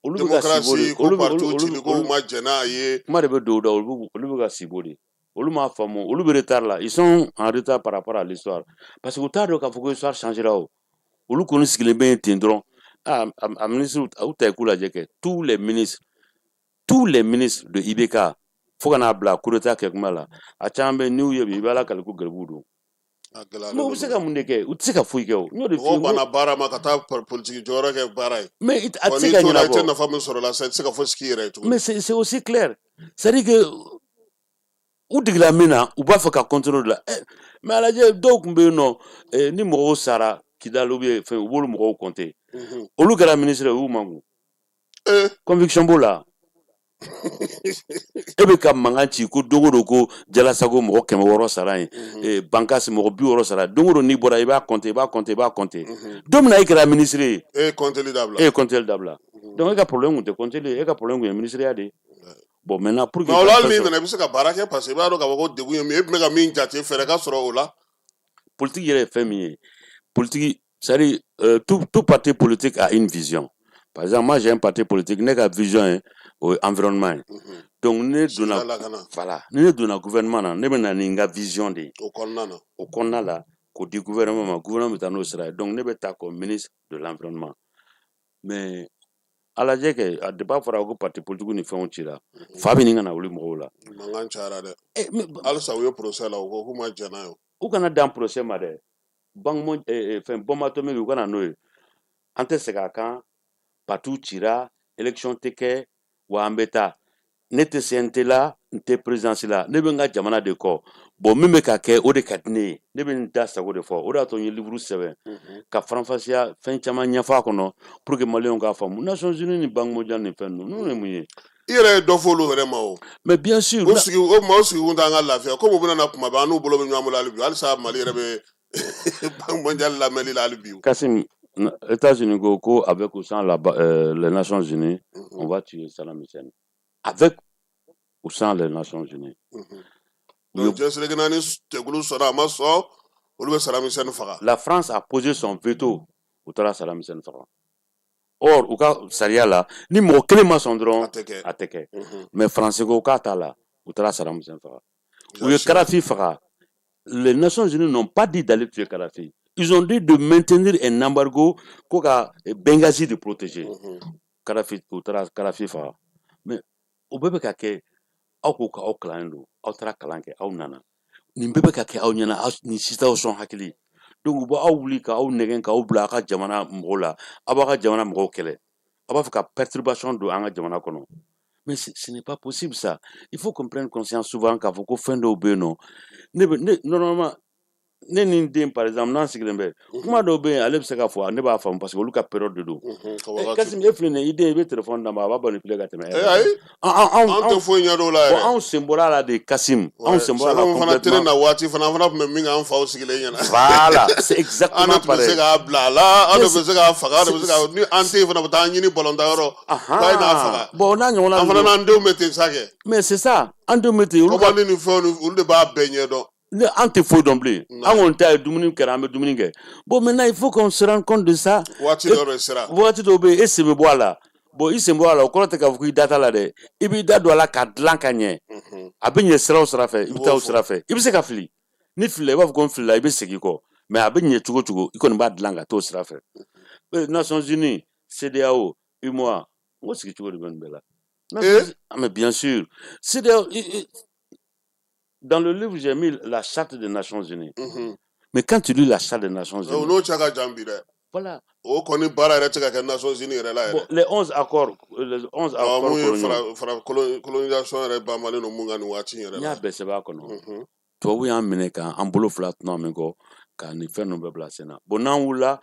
olu bɛ ka sibo de. Ko parti cili ko ma jɛn n'a ye. Kuma de bɛ don o da. Olu bɛ ka sibo de. Olu m'a faamu, olu bɛ retard la, ils sont en retard par rapport à l'histoire, parce que u t'a dɔn k'a fɔ ko histoire changera. O olu kɔni sigilen bɛ yen ten dɔrɔn. Ah, a ministre, u ta i k'u lajɛ kɛ, tous les ministres, tous les ministres de IBK fo ka n'a bila coup d'état kɛ kuma la, a caman bɛ n'u ye bi, i bɛ Ala kali ko garibuw don. Mais u bɛ se ka mun de kɛ? U tɛ se ka foyi kɛ. O n y'o de f'i ye. Mɔgɔw banna baara ma ka taa politique jɔyɔrɔ kɛ baara ye. Mais a tɛ se ka ɲɛnabɔ. I tɛ nafa min sɔrɔ la sa, i tɛ se ka fosi k'i yɛrɛ ye tuguni. Mais c'est aussi clair, c'est à dire que u degela min na, u b'a fɛ ka continuer o de la. Mais a lajɛ, dɔw tun bɛ yen nɔ, ni mɔgɔw sara Kidali ou bien fɛn, u b'olu mɔgɔw compter. Olu kɛra ministre ye, u y'u makun. Conviction b'o la. E bɛ ka mankan ci ko don o don ko Jalasago mɔgɔ 600 sara yen, Bankasi mɔgɔ 60 sara. Don o don n'i bɔra, i b'a compter, i b'a compter, i b'a compter. Don min na e kɛra ministre ye, e ye compteli dabila. E ye compteli dabila. Donc e ka problème tun tɛ compteli ye, e ka problème tun ye ministeriya de ye. Bon, maintenant, pour que Mais o la, hali n'i nana, i bɛ se ka baara kɛ, parce que i b'a dɔn k'a fɔ ko degun ye min ye, e tun bɛ ka min jate, fɛɛrɛ ka sɔrɔ o la. Politique yɛrɛ ye fɛn min ye, politique, c'est-à-dire tout parti politique a une vision. Par exemple, moi j'ai un parti politique, ne ka vision ye o ye environnement ye. Donc ne donna, voilà, ni ne donna gouvernement na, ne bɛ na ni n ka vision de ye. O kɔnɔna na. O kɔnɔna la, k'o di gouvernement ma, gouvernement bɛ taa n'o sira ye. Donc ne bɛ taa comme ministre de l'environnement. Mais a lajɛ kɛ, a depuis a fɔra ko parti politique ni fɛnw cira, fa bɛ nin ka na wuli mɔgɔw la. Mankan cayara dɛ. Halisa u ye procès la, u ko k'u ma jɛn n'a ye. U kana dan procès ma dɛ. Banque, fɛn, bombe atomique, u kana n'o ye. An tɛ segin a kan. Parti cira, élection tɛ kɛ wa, an bɛ taa. Ne tɛ CNT la, N tɛ présidence la, ne bɛ n ka jamana de kɔ. Bon, min bɛ ka kɛ, o de ka di ne ye. Ne bɛ n da sago de fɔ. O de y'a to n ye livre sɛbɛn ka faranfasiya fɛn caman ɲɛfɔ a kɔnɔ pour que maliyɛnw k'a faamu. Nations Unies ni Banque mondiale ni fɛn ninnu ye mun ye? I yɛrɛ ye dɔ fɔ olu yɛrɛ ma o. Mais bien sûr. O sigi o maaw sigi kun t'an ka lafiya komi u bɛna na kuma bɛɛ, an n'u bolo bɛ ɲɔgɔn bolo hali bi. Halisa Mali yɛrɛ bɛ Banque mondiale lamɛnli la hali bi. Kassim, États-Unis ko avec ou sans les Nations Unies, on va tuer Saddam Hussein. Avec ou sans les Nations Unies. Donc diɲɛ seleke naani jɛkulu sɔnna a ma sɔn, olu bɛ Saddam Hussein faga. La France a posé son veto, u taara Saddam Hussein faga. Or, u ka sariya la, ni mɔgɔ kelen ma sɔn dɔrɔn, a tɛ kɛ. A tɛ kɛ. Mais France ko k'a t'a la, u taara Saddam Hussein faga. U ye Kadhafi faga. Les Nations Unies n'ont pas dit d'aller tuer Kadhafi. Ils ont dit de maintenir un embargo ko ka Benghazi de protéger. Kadhafi, u taara Kadhafi faga. Mais o bɛɛ bɛ ka kɛ, aw ko k'aw kalannen don, aw taara kalan kɛ, aw nana. Nin bɛɛ bɛ ka kɛ aw ɲɛna, aw nin si t'aw sɔn hakili. Donc u b'aw wuli k'aw nɛgɛn k'aw bila aw ka jamana mɔgɔw la, aw b'aw ka jamana mɔgɔw kɛlɛ. Aw b'a fɛ ka perturbation don an ka jamana kɔnɔ. Mais ce n'est pas possible, ça. Il faut qu'on prenne conscience souvent k'a fɔ ko fɛn dɔw bɛ yen nɔ. Ne bɛ ne normalement, ne ni n den, par exemple, n'an sigilen bɛ, kuma dɔw bɛ yen, ale bɛ se k'a fɔ, ne b'a faamu parce que olu ka période de don. Kassim, e filɛ nin ye, i den, i bɛ téléphone d'a ma, a b'a manipuler ka tɛmɛ e yɛrɛ kan. Ayi. Anw An tɛ foyi ɲɛdɔn o la bon, yɛrɛ. Anw sen bɔra a la de, Kassim. Anw sen bɔra a la Sɛbɛnw fana tɛ ne complètement. na waati fana, an fana tun bɛ min kɛ an faw sigilen ɲɛna. Voilà, c'est An exactement de tun bɛ se pareil. k'a bila a la, an de Mais tun bɛ se k'a faga, an de bɛ se k'a ni an tɛ yen fana, bɛ taa ɲini balɔntanyɔrɔ k'a ye n'a faga. Bon, o n'a ɲɔgɔnna An fana ninnu. n'an denw bɛ ten sa kɛ. Mais c'est ça, an denw bɛ ten, olu ka Kɔbali ni fɛnw ni olu de b'a bɛɛ ɲɛdɔn. Ne, an tɛ foyi dɔn bilen. An kɔni ta ye dumuni kɛra, an bɛ dumuni kɛ. Bon, maintenant, il faut qu'on se rende compte de ça. Waati dɔ de sera. Waati dɔw bɛ yen, e sen bɛ bɔ a la. Bon, i sen bɔ a la, o kɔrɔ tɛ k'a fɔ k'i da t'a la dɛ. I b'i da don a la k'a dilan ka ɲɛ. A bɛ ɲɛ sira o sira fɛ, i bɛ taa o sira fɛ. I bɛ se ka fili. Ni filila, i b'a fɔ ko n filila, i bɛ segin kɔ. Mais a bɛ ɲɛ cogo o cogo, i kɔni b'a dilan ka t'o sira fɛ. Nations Unies, CEDEAO, UMOA, n ko sigi cogo de bɛ nin bɛɛ la. Ah, mais bien sûr. CEDEAO, dans le livre, j'ai mis la charte des Nations Unies. Mais quand tu lis la charte des Nations O Unies, n'o cɛ ka jan bi dɛ. Voilà. O kɔni baara yɛrɛ tɛ ka kɛ Nations Unies yɛrɛ la Bon, yɛrɛ. les 11 accords, les 11 Awɔ, accords mun ye coloniaux. fara colonisation yɛrɛ banbalen don mun kan nin waati in yɛrɛ N y'a la. bɛɛ sɛbɛn a kɔnɔ. Tubabu y'an minɛ k'an bolo fila tunu min kɔ ka nin fɛn ninnu bɛɛ bila sen na. Bon, n'an wulila,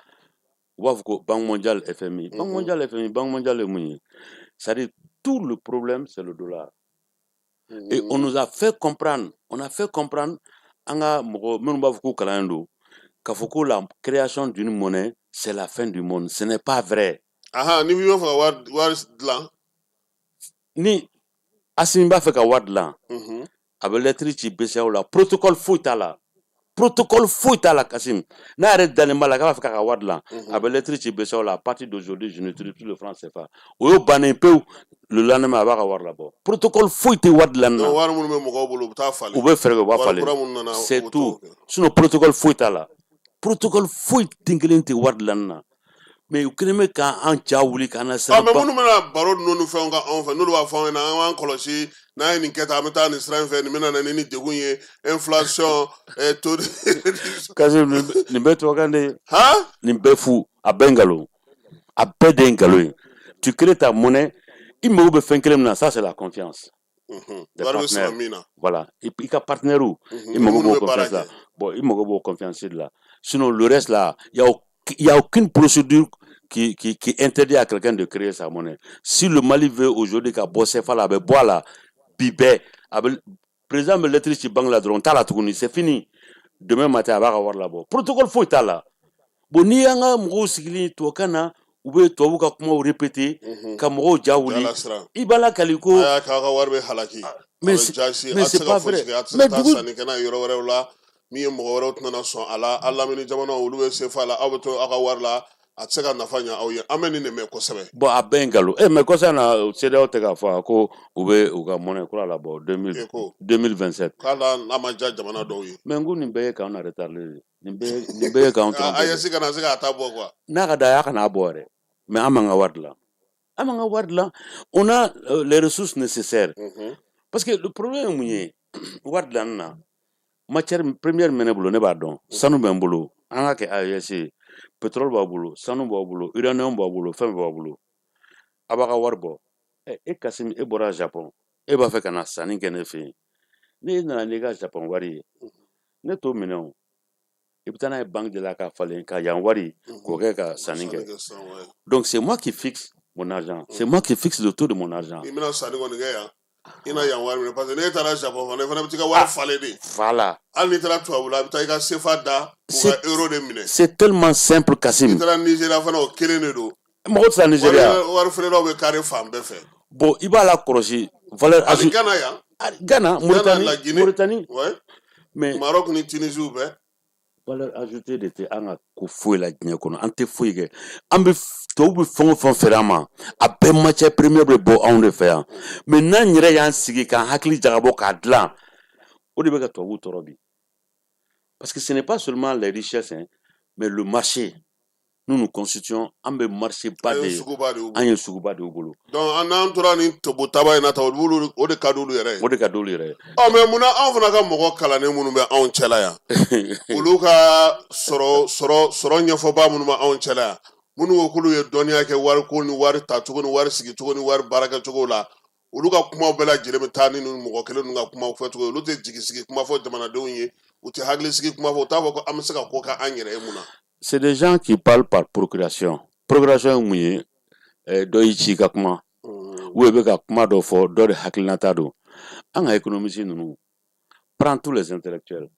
u b'a fɔ ko Banque mondiale, FMI. Banque mondiale, FMI, Banque mondiale ye mun ye? C'est-à-dire, tout le problème, c'est le dollar. Et on nous a fait comprendre, on a fait comprendre an ka mɔgɔ minnu b'a fɔ k'u kalannen don, k'a fɔ ko la création d'une monnaie, c'est la fin du monde. Ce n'est pas vrai. Ahan, ni b'i fɛ ka wari dilan. Ni Assimi b'a fɛ ka wari dilan, a bɛ lettre ci BCEAO la, protocole foyi t'a la. Protocole foyi t'a la, Kassim. N'a yɛrɛ dalen b'a la k'a b'a fɛ k'a ka wari dilan, a bɛ lettre ci BCEAO la: à partir d'aujourd'hui, je n'utilise plus le franc CFA. O y'o bannen pewu. Le lendemain, a b'a ka wari labɔ. Protocole foyi tɛ wari dilanni na. Donc wari minnu bɛ mɔgɔw bolo, u bɛ taa falen. U bɛ fɛɛrɛ kɛ, u b'a Wari falen. kura minnu nana, C'est u bɛ tout. t'o kɛ. Sinon, protocole foyi t'a la. Protocole foyi den kelen tɛ wari dilanni na. Mais u kɛlen bɛ k'an ja wuli k'an na Ah, siran mais ba. Minnu bɛna baro ninnu ni fɛnw kan anw fɛ, n'olu b'a fɔ anw ɲɛna an k'an kɔlɔsi, n'an ye nin kɛ tan, an bɛ taa nin sira in fɛ, nin bɛna na ni degun ye, inflation, taux de Kassim, nin bɛɛ tubabukan de ye. Han. Nin bɛɛ fu, a bɛɛ nkalon, a bɛɛ de ye nkalon ye. Tu crées ta monnaie, i mago bɛ fɛn kelen min na, ça c'est la confiance des Wari bɛ sɔrɔ partenaires. min na. Voilà, i ka partenaire, i mago Minnu b'o bɛ baara confiance la. kɛ. Bon, i mago b'o confiance de la. Sinon, le reste là, il y a aucune procédure qui interdit à quelqu'un de créer sa monnaie. Si le Mali veut aujourd'hui ka bɔ CFA la, a bɛ bɔ a la bi bɛɛ. A bɛ président bɛ lettre ci banque la dɔrɔn, t'a la tuguni, c'est fini. Demain matin, a b'a ka wari labɔ. Protocole foyi t'a la. Bon, n'i y'an ka mɔgɔw sigilen tubabukan na, u bɛ tubabu ka kumaw répéter ka mɔgɔw ja wuli. Jala siran. I b'a lakali ko A y'a k'aw ka wari bɛ halaki. Mais A bɛ jasi, mais a tɛ c'est se ka pas fosi vrai. kɛ, a tɛ se Mais ka taa dugu sanni kɛ n'a ye yɔrɔ wɛrɛw la, min ye mɔgɔ wɛrɛw tɛna sɔn a la. A lamini jamanaw, olu bɛ CFA la, aw bɛ to aw ka wari la, a tɛ se ka nafa ɲɛ aw ye. An bɛ nin de mɛn kosɛbɛ. Bon, a bɛɛ ye nkalon. Mais kɔsa in na, CEDEAO tɛ k'a fɔ ko u bɛ u ka monnaie kura labɔ E ko 2027. K'a la n'a ma diya jamana dɔw ye. Mais n ko nin bɛɛ ye k'anw na retardé de. Nin bɛɛ ye k'anw tromper de. AES kana se k'a ta bɔ quoi. N'a ka d'a ye, a kana bɔ yɛrɛ. Mais an m'an ka wari dilan. An m'an ka wari dilan. On a les ressources nécessaires. Parce que le problème ye mun ye wari dilanni na? Matière première min bɛ ne bolo, ne b'a dɔn. Sanu bɛ n bolo. An ka kɛ AES ye. Pétrole b'aw bolo, sanu b'aw bolo, uranium b'aw bolo, fɛn bɛɛ b'aw bolo. A b'a ka wari bɔ. E Kassim, e bɔra Japon. E b'a fɛ ka na sanni kɛ ne fɛ yen, n'e nana n'i ka Japon wari ye, ne t'o minɛ o. I bɛ taa n'a ye banque de la ka falen ka yan wari k'o kɛ ka sanni kɛ. Donc c'est moi qui fixe mon argent, c'est moi qui fixe le taux de mon argent. I bɛna sanni kɔni kɛ yan, i na yan wari minɛ, parce que n'e taara Japon fana, i fana bɛ t'i ka wari falen de. Voilà. Hali n'i taara tubabula, a bɛ taa i ka CFA da k'u ka euro de minɛ. C'est tellement simple, Kassim. N'i taara Nigéria fana, o kelen de don. Mɔgɔ tɛ taa Nigéria. Wari feerelaw bɛ kari fan bɛɛ fɛ. Bon, i b'a la kɔlɔsi valeur ajoutée. Ghana yan. Ghana, Mauritanie, la Guinée. Mauritanie. Ouais. Mais Maroc ni Tunisie bɛɛ. Valeur ajoutée de tɛ an ka ko foyi la diɲɛ kɔnɔ, an tɛ foyi kɛ. An bɛ tubabu bɛ fɛn o fɛn feere an ma, a bɛɛ matière première bɛ bɔ anw de fɛ yan. Mais n'an yɛrɛ y'an sigi k'an hakili jagabɔ k'a dilan, o de bɛ ka tubabuw tɔɔrɔ bi. Parce que ce n'est pas seulement les richesses, hein, mais le marché. Nous nous constituons, an bɛ marché ba de ye, an ye suguba de y'u bolo. Donc an n'an tora nin tobotaba in na tan, olu o de ka d'olu yɛrɛ ye. O de ka d'olu yɛrɛ ye. Ɔ, mais munna anw fana ka mɔgɔ kalannen minnu bɛ anw cɛla yan, olu ka sɔrɔ ɲɛfɔba minnu bɛ anw cɛla yan, minnu ko k'olu ye dɔnniya kɛ wariko ni wari tacogo ni wari sigicogo ni wari baarakɛcogo la, olu ka kumaw bɛɛ lajɛlen bɛ taa ni mɔgɔ kelen ninnu ka kumaw fɔcogo ye. Olu tɛ jigisigi kuma fɔ jamanadenw ye, u tɛ hakilisigi kuma fɔ, u t'a fɔ ko an bɛ se ka ko kɛ an yɛrɛ ye mun na. C'est des gens qui parlent par procuration. Procuration ye mun ye? Dɔ y'i ci i ka kuma, ou i bɛ ka kuma dɔ fɔ, dɔ de hakilinata don. An ka économistes ninnu, prends tous les intellectuels.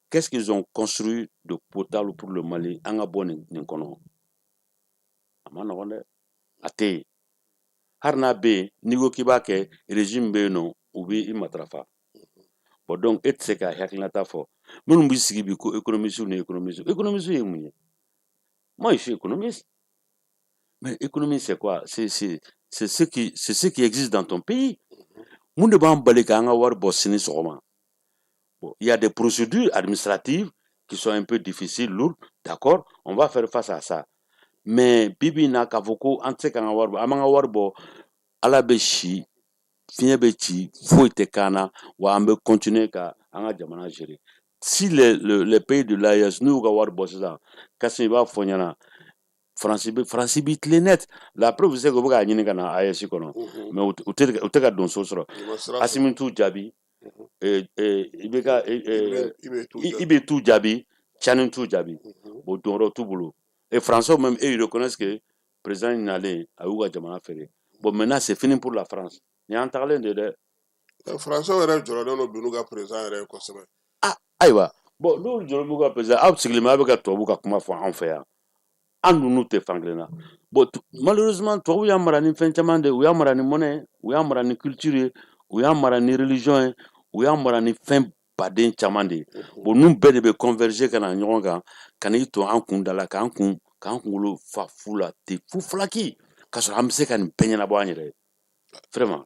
Qu'est-ce qu'ils ont construit de potable pour le Mali? An ka bɔ nin kɔnɔ. A ma nɔgɔn dɛ, a tɛ yen. Hali n'a bɛ yen, n'i ko k'i b'a kɛ, régime bɛ yen nɔ, u b'i matarafa. Bon, donc e tɛ se ka hakilinata fɔ. Minnu b'i sigi bi ko économiste ni économiste, économiste ye mun ye? Moi, je suis économiste. Mais économie, c'est quoi? C'est ce qui existe dans ton pays. Mun de b'an bali k'an ka wari bɔ sini sɔgɔma? Bon, il y a des procédures administratives qui sont un peu difficiles, lourdes, d'accord, on va faire face à ça. Mais bibi in na, k'a fɔ ko an tɛ se k'an ka wari bɔ, an b'an ka wari bɔ, Ala bɛ si, fiɲɛ bɛ ci, foyi tɛ k'an na, wa an bɛ continuer ka an ka jamana gérer. Si les pays de l'AES n'u y'u ka wari bɔ sisan, Kassim, i b'a fɔ n ɲɛna, Faransi b'i tilen net. La preuve, c'est que u bɛ k'a ɲini ka na AES kɔnɔ, mais u tɛ ka donso sɔrɔ. Assimi t'u jaabi, IBK, IB t'u jaabi, Tiani t'u jaabi. Bon, donyɔrɔ t'u bolo. Et Français même, eux, ils reconnaissent que président nalen a y'u ka jamana feere. Bon, maintenant, c'est fini pour la France. Nin y'an tagalen de ye dɛ. Français yɛrɛ jɔrɔlen don bi n'u ka président yɛrɛ ye kosɛbɛ. Ah, ayiwa. Bon, n'olu jɔrɔlen b'u ka président, aw sigilen bɛ, aw bɛ ka tubabu ka kuma fɔ anw fɛ yan. An ninnu tɛ fan kelen na. Bon, malheureusement, tubabu y'an mara ni fɛn caman de ye. U y'an mara ni monnaie, u y'an mara ni culture ye, u y'an mara ni religion ye, u y'an mara ni fɛn baden caman de ye. Bon, ninnu bɛɛ de bɛ converger ka na ɲɔgɔn kan, ka n'i to an kun da la, k'an kunkolo fa fu la ten, fu falaki, k'a sɔrɔ an bɛ se ka nin bɛɛ ɲɛnabɔ an yɛrɛ ye. Vraiment.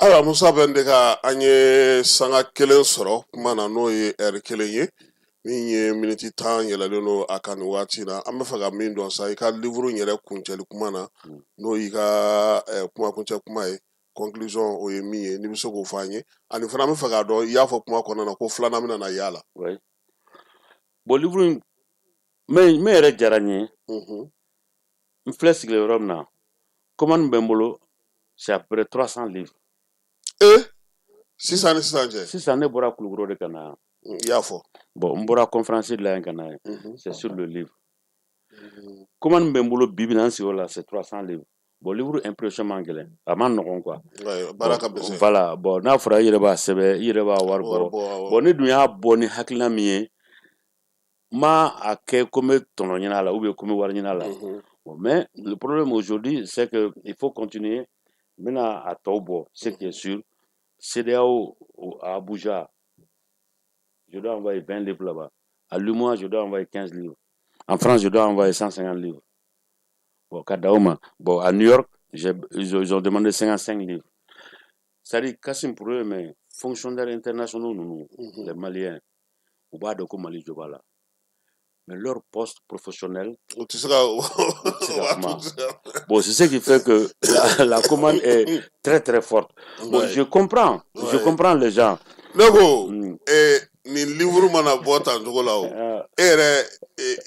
Ayiwa, Musa Bɛndeka, an ye sanga kelen sɔrɔ kuma na, n'o ye ɛri kelen ye, min ye miniti 10 yɛlɛlen don a kan nin waati na. An bɛ fɛ ka min dɔn sa, i ka livre in yɛrɛ kuncɛli kuma na, n'o y'i ka kuma kuncɛ kuma ye, conclusion, o ye min ye, n'i bɛ se k'o fɔ an ye. Ani fana, an bɛ fɛ k'a dɔn, i y'a fɔ kuma kɔnɔna na ko filanan bɛna na y'a la. Oui. Bon, livre in, min yɛrɛ diyara n ye, n filɛ sigilen yɔrɔ min na, commande bɛ n bolo, c'est à peu près 300 livres. Sisan ni sisan cɛ? Sisan, ne bɔra Kulukɔrɔ de ka na yan. I y'a fɔ. Bon, n bɔra conférence de la yan ka na yan. C'est sur le livre. Commande bɛ n bolo bi bi in na, n sigiyɔrɔ la, c'est 300 livres. Bon, livre impression man gɛlɛn, a man nɔgɔn quoi. Baara ka misɛn. Voilà, bon, n'a fɔra i yɛrɛ b'a sɛbɛn, i yɛrɛ b'a wari bɔ. Bon, ne dun y'a bɔ ni hakilina min ye, n ma a kɛ ko n bɛ tɔnɔ ɲini a la ou bien ko n bɛ wari ɲini a la. Bon, mais le problème aujourd'hui, c'est que il faut continuer. N bɛna a tɔw bɔ, ce qui est sûr. CEDEAO à Abuja, je dois envoyer 20 livres là-bas. À l'UMOA, je dois envoyer 15 livres. En France, je dois envoyer 150 livres. Bon, ka da o ma. Bon, à New York, ils ont demandé 55 livres. C'est-à-dire, Kassim, pour eux, mais fonctionnaires internationaux, nous, les Maliens, u b'a dɔn ko Mali jɔ b'a la. Mais leur poste professionnel, U tɛ se ka se ka kuma. Bon, c'est ce qui fait que la commande est très très forte. Bon, je comprends, je comprends les gens. Ne ko, nin livre mana bɔ tan cogo la o, e yɛrɛ,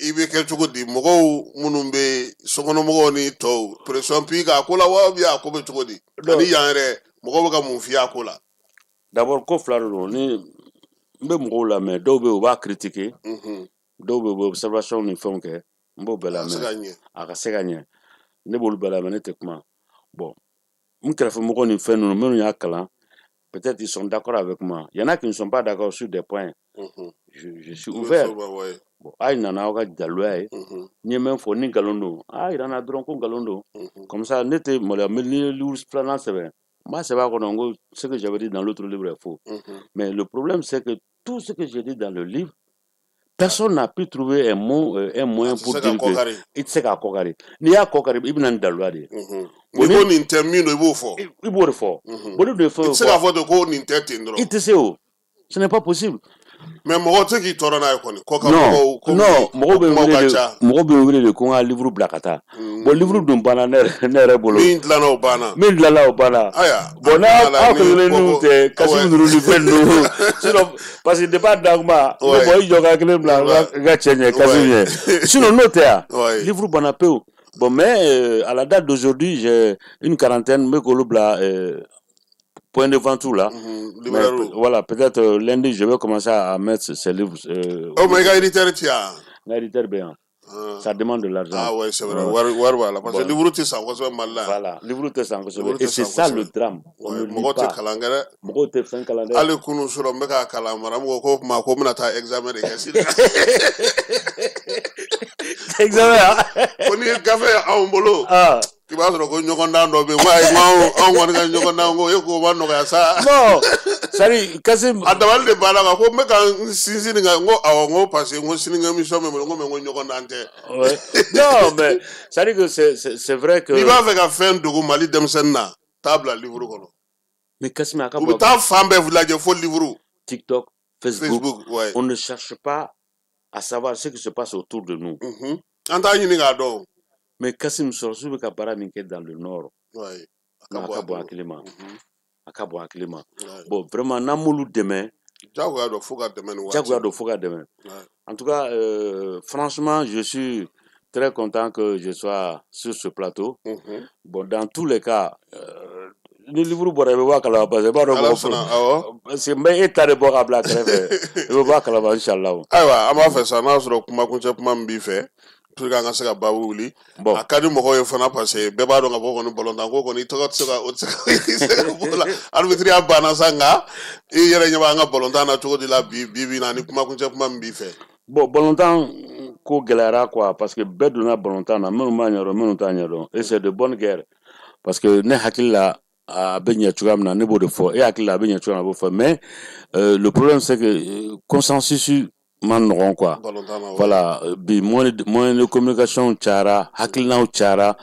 i bɛ kɛ cogo di? Mɔgɔw minnu bɛ sokɔnɔmɔgɔw ni tɔw, pression b'i kan a ko la wa, ou bien a ko bɛ cogo di? Ani yan yɛrɛ, Mɔgɔw bɛ ka mun f'i y'a ko la? D'abord, ko fila de don. Ni n bɛ mɔgɔw lamɛn, dɔw bɛ yen, u b'a critiquer, dɔw bɛ yen, u bɛ observation ni fɛnw kɛ. N b'o bɛɛ A ka se lamɛn. ka ɲɛ. A ka se ka ɲɛ, ne b'olu bɛɛ lamɛn, ne tɛ kuma. Bon, n kɛrɛfɛmɔgɔw ni fɛn ninnu, minnu y'a kalan, peut-être ils sont d'accord avec moi, il y en a qui ne sont pas d'accord sur des points. Je suis I bɛ ouvert. So ba, ouais. Bon, a ye nana aw ka daluya ye. N ye min fɔ, ni nkalon don, a yira n na dɔrɔn ko nkalon don. Comme ça, ne tɛ maloya. Ni ye livre filanan sɛbɛn, n b'a sɛbɛn a kɔnɔ n ko ce que j'avais dit dans l'autre livre est faux. Mais le problème, c'est que tout ce que j'ai dit dans le livre, personne n'a pu trouver un mot, un A moyen tɛ pour se ka dire que kɔkari. I tɛ se k'a kɔkari. N'i y'a kɔkari, i bɛ na ni daluya de ye. Bon, N'i ko nin tɛ min don, i b'o fɔ. I b'o de fɔ. Bon, ne dun ye fɛn I o tɛ se fɔ, k'a fɔ ten ko nin tɛ ten i dɔrɔn. tɛ se o. Ce n'est pas possible. Mais mɔgɔ tɛ k'i tɔɔrɔ n'a ye kɔni. Kɔkan Non, mɔgɔw komi non, mɔgɔw bɛ n kumaw wele ka de, ca. mɔgɔw bɛ n wele de ko n ka livre bila ka taa. Bon, livre dun banna ne yɛrɛ, ne yɛrɛ bolo. Min dilanna, o banna. Min dilanna, o banna. Ayiwa. Bon, an n'a la aw ni kelen ninnu ko tɛ, Kasimu ninnu ni fɛn ninnu. Sinon, parce que depuis a da kuma, ne bon, i jɔ ka kelen bila n ka cɛ ɲɛ, Kasimu ɲɛ. Sinon, n'o tɛ yan, livre banna pewu. Bon, mais à la date d'aujourd'hui, j'ai une quarantaine, n bɛ k'olu bila point de vente là. Mais Libraire. voilà, peut-être lundi, je vais commencer à mettre ces livres. O ma, i ka éditeur ti yan? N ka éditeur bɛ yan. Ah. Ça demande de l'argent. Ah ouais, c'est vrai. Ouais. Wari b'a la parce que Bon. livre tɛ san kosɛbɛ Mali la yan. Voilà, livre tɛ san kosɛbɛ. Livre Et tɛ c'est san ça le kosɛbɛ. drame. On Ouais, ne lit mɔgɔw tɛ pas. kalan kɛ dɛ. Mɔgɔw tɛ fɛn kalan dɛ. Hali kunun sɔrɔ, n bɛ k'a kalan, maramu ko k'o tuma ko n bɛna taa examen de kɛ sisan. Examen, ah. Ko n'i ye gafe ye anw bolo, Ah. k'i b'a sɔrɔ ko ɲɔgɔndan dɔ bɛ yen. N ko ayi, n ko anw kɔni ka ɲɔgɔndan ko e k'o ma nɔgɔya sa. Non, c'est-à-dire, Kassim, A dabali de banna quoi, ko n bɛ ka n sinsin nin kan. N ko awɔ, n ko parce que n ko sini ka émission bɛ n bolo, n ko mais n ko ɲɔgɔndan tɛ. Ouais. Non, mais c'est-à-dire que c'est vrai que. N'i b'a fɛ ka fɛn dogo Mali denmisɛnnin na, taa bila livre kɔnɔ. Mais Kassim, a ka U bɛ bɔ taa fan bɛɛ lajɛ fo livre. TikTok, Facebook, Facebook, ouais. on ne cherche pas à savoir ce qui se passe autour de nous. An t'a ɲini k'a dɔn. Mais Kassim, sɔrɔsiw bɛ ka baara min kɛ dans le nord, Ouais. A ka non, a bɔ ka bɔ hakili hakili ma. ma. A ka bɔ hakili ma. Ouais. Bon, vraiment, n'an m'olu dɛmɛ, Jagoya don fo ka dɛmɛ nin waati. Jagoya don fo ka dɛmɛ. En tout cas, franchement, je suis très content que je sois sur ce plateau. Bon, dans tous les cas, ni livre bɔra, i bɛ bɔ a kalama parce que i b'a dɔn Ala mɔgɔ sɔnna, awɔ. Parce que n bɛ e ta de bɔ k'a bila kɛrɛfɛ, i bɛ bɔ a kalama inchallah. Ayiwa, an b'a fɛ sa, n'a sɔrɔ kumakuncɛ kuma min b'i fɛ pour que an ka se ka baabu wuli. Bon. A ka di mɔgɔw ye fana parce que bɛɛ b'a dɔn k'a fɔ kɔni balontan ko kɔni, i tɔgɔ tɛ se ka, o tɛ se ka, i tɛ se ka bɔ o la. Arbitre ya banna sa, nka i yɛrɛ ɲɛ b'an ka balontan na cogo di la bi bi in na, ni kumakuncɛ kuma min b'i fɛ? Bon, balontan ko gɛlɛyara quoi, parce que bɛɛ donna balontan na, minnu b'a ɲɛdɔn, minnu t'a ɲɛdɔn, et c'est de bonne guerre. Parce que ne hakili la, a bɛ ɲɛ cogoya min na, ne b'o de fɔ. E hakili la, a bɛ ɲɛ cogoya min na, a b'o fɔ. Mais le problème, c'est que consensus man nɔgɔn quoi. Balontan na, ouais. Voilà, bi moyen de communication cayara, hakilinaw cayara.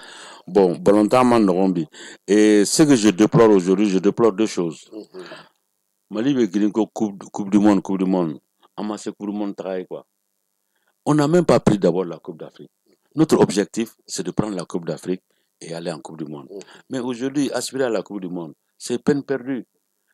Bon, balontan man nɔgɔn bi. Et ce que je déplore aujourd'hui, je déplore deux choses. Mali bɛ girin ko coupe du monde, coupe du monde. An ma se coupe du monde taga ye quoi. On n'a même pas pris d'abord la Coupe d'Afrique. Notre objectif, c'est de prendre la Coupe d'Afrique et aller en Coupe du Monde. Mais aujourd'hui, aspirer à la Coupe du Monde, c'est peine perdue.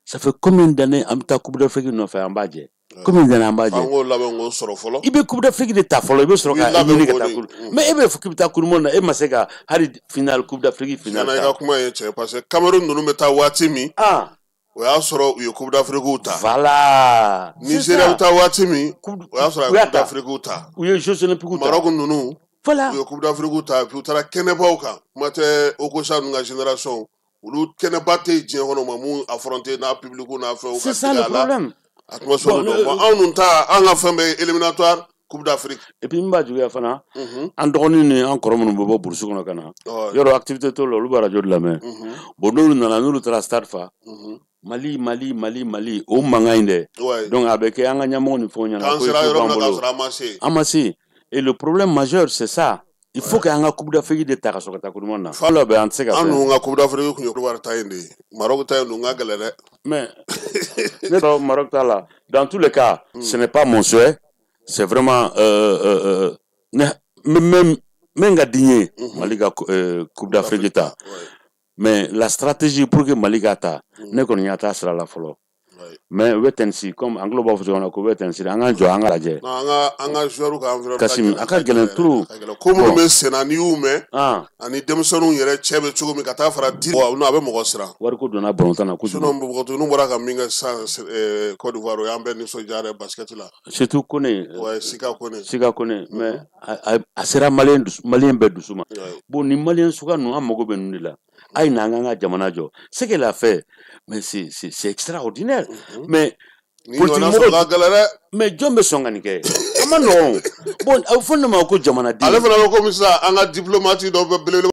Ça fait combien d'années an bɛ taa Coupe d'Afrique nɔfɛ, an b'a jɛ? Combien d'années an b'a An jɛ? k'o labɛn k'o sɔrɔ fɔlɔ. I bɛ Coupe d'Afrique de ta fɔlɔ, i bɛ sɔrɔ I ka labɛn ɲini ka k'o taa de. Coupe. Mais e bɛ fɔ k'i bɛ taa Coupe du Monde na, e ma se ka hali finale Coupe d'Afrique finale Tiɲɛna, i ta. ka kuma ye tiɲɛ parce que Cameroun ninnu bɛ taa waati min, Ah, o y'a sɔrɔ u ye Coupe d'Afrique ta. Voilà. C'est Nigeria ça. bɛ taa waati min, Coupe o y'a sɔrɔ a u ye y'a Coupe ta. d'Afrique ta. U ye Jeux Olympiques ta. Maroc ninnu, Voilà. u ye Coupe d'Afrique ta, puis u taara kɛnɛbaw kan. Kuma tɛ Okocha ninnu ka génération, olu kɛnɛba tɛ yen diɲɛ kɔnɔ, u ma mun affronter n'a public n'a fɛnw C'est ka ça digi le a la. problème. Atmosphère Bon, don. Bon, anw dun ta, an ka fɛn bɛɛ ye éliminatoire Coupe d'Afrique. Et puis min b'a juguya fana, an dɔgɔnin ni an kɔrɔ minnu bɛ bɔ burusi kɔnɔ ka na, yɔrɔ activité t'o la, olu bɛ radio de lamɛn. Bon, n'olu nana, n'olu taara stade fa, Mali, Mali, Mali, Mali, o mankan in dɛ. Donc a bɛ kɛ an ka ɲɛmɔgɔ ni fɛnw ɲɛna K'an ko sera équipe yɔrɔ b'an min na k'a bolo. sɔrɔ an ma se. An ma se. Et le problème majeur, c'est ça. Il faut qu'an ka Coupe d'Afrique de ta ka sɔrɔ ka taa Coupe du Monde na. Fɛn dɔ bɛ yen, an tɛ se ka An fɛn. dun ka Coupe d'Afrique kun ye Côte d'Ivoire ta in de ye. Maroc ta in dun ka gɛlɛn dɛ. Mais ne tɔ Maroc ta la, dans tous les cas, ce n'est pas mon souhait. C'est vraiment ne même min ka di n ye, Mali ka Coupe d'Afrique ta. Mais la stratégie pour que Mali ka ta, ne kɔni ɲɛ t'a sira la fɔlɔ. Mais wait and see, comme anglais b'a fɔ cogo min na ko wait and see, an k'an jɔ, an ka lajɛ. Non, an ka joueur ka environnement. Kassim, a ka gɛlɛn trop. A ka gɛlɛn. Ko minnu bɛ sen na, n'i y'u mɛn, ah ani denmisɛnninw yɛrɛ cɛ bɛ cogo min ka taa fara di, non, a bɛ mɔgɔ siran. Wariko donna balontan na kojugu. Sinon npogotigininw bɔra ka min kɛ sisan Côte d'Ivoire, o y'an bɛɛ nisɔndiya dɛ, basket la. Surtout Kone. Ouais, Sika Kone. Sika Kone, mais a sera malien dusu, malien bɛɛ dusu ma. Bon, ni malien suguya ninnu, an mago bɛ ninnu de la. A ye na an k'an ka jamana jɔ. Ce qu'elle a fait, mais c'est extraordinaire. Mais ni ɲɔgɔnna sɔrɔ ka gɛlɛn dɛ. Mais jɔn bɛ sɔn ka nin kɛ? A ma nɔgɔn. Bon, a bɛ fɔ ne ma ko jamanaden. Ale fana bɛ komi sisan an ka diplomate dɔ bɛ belebele.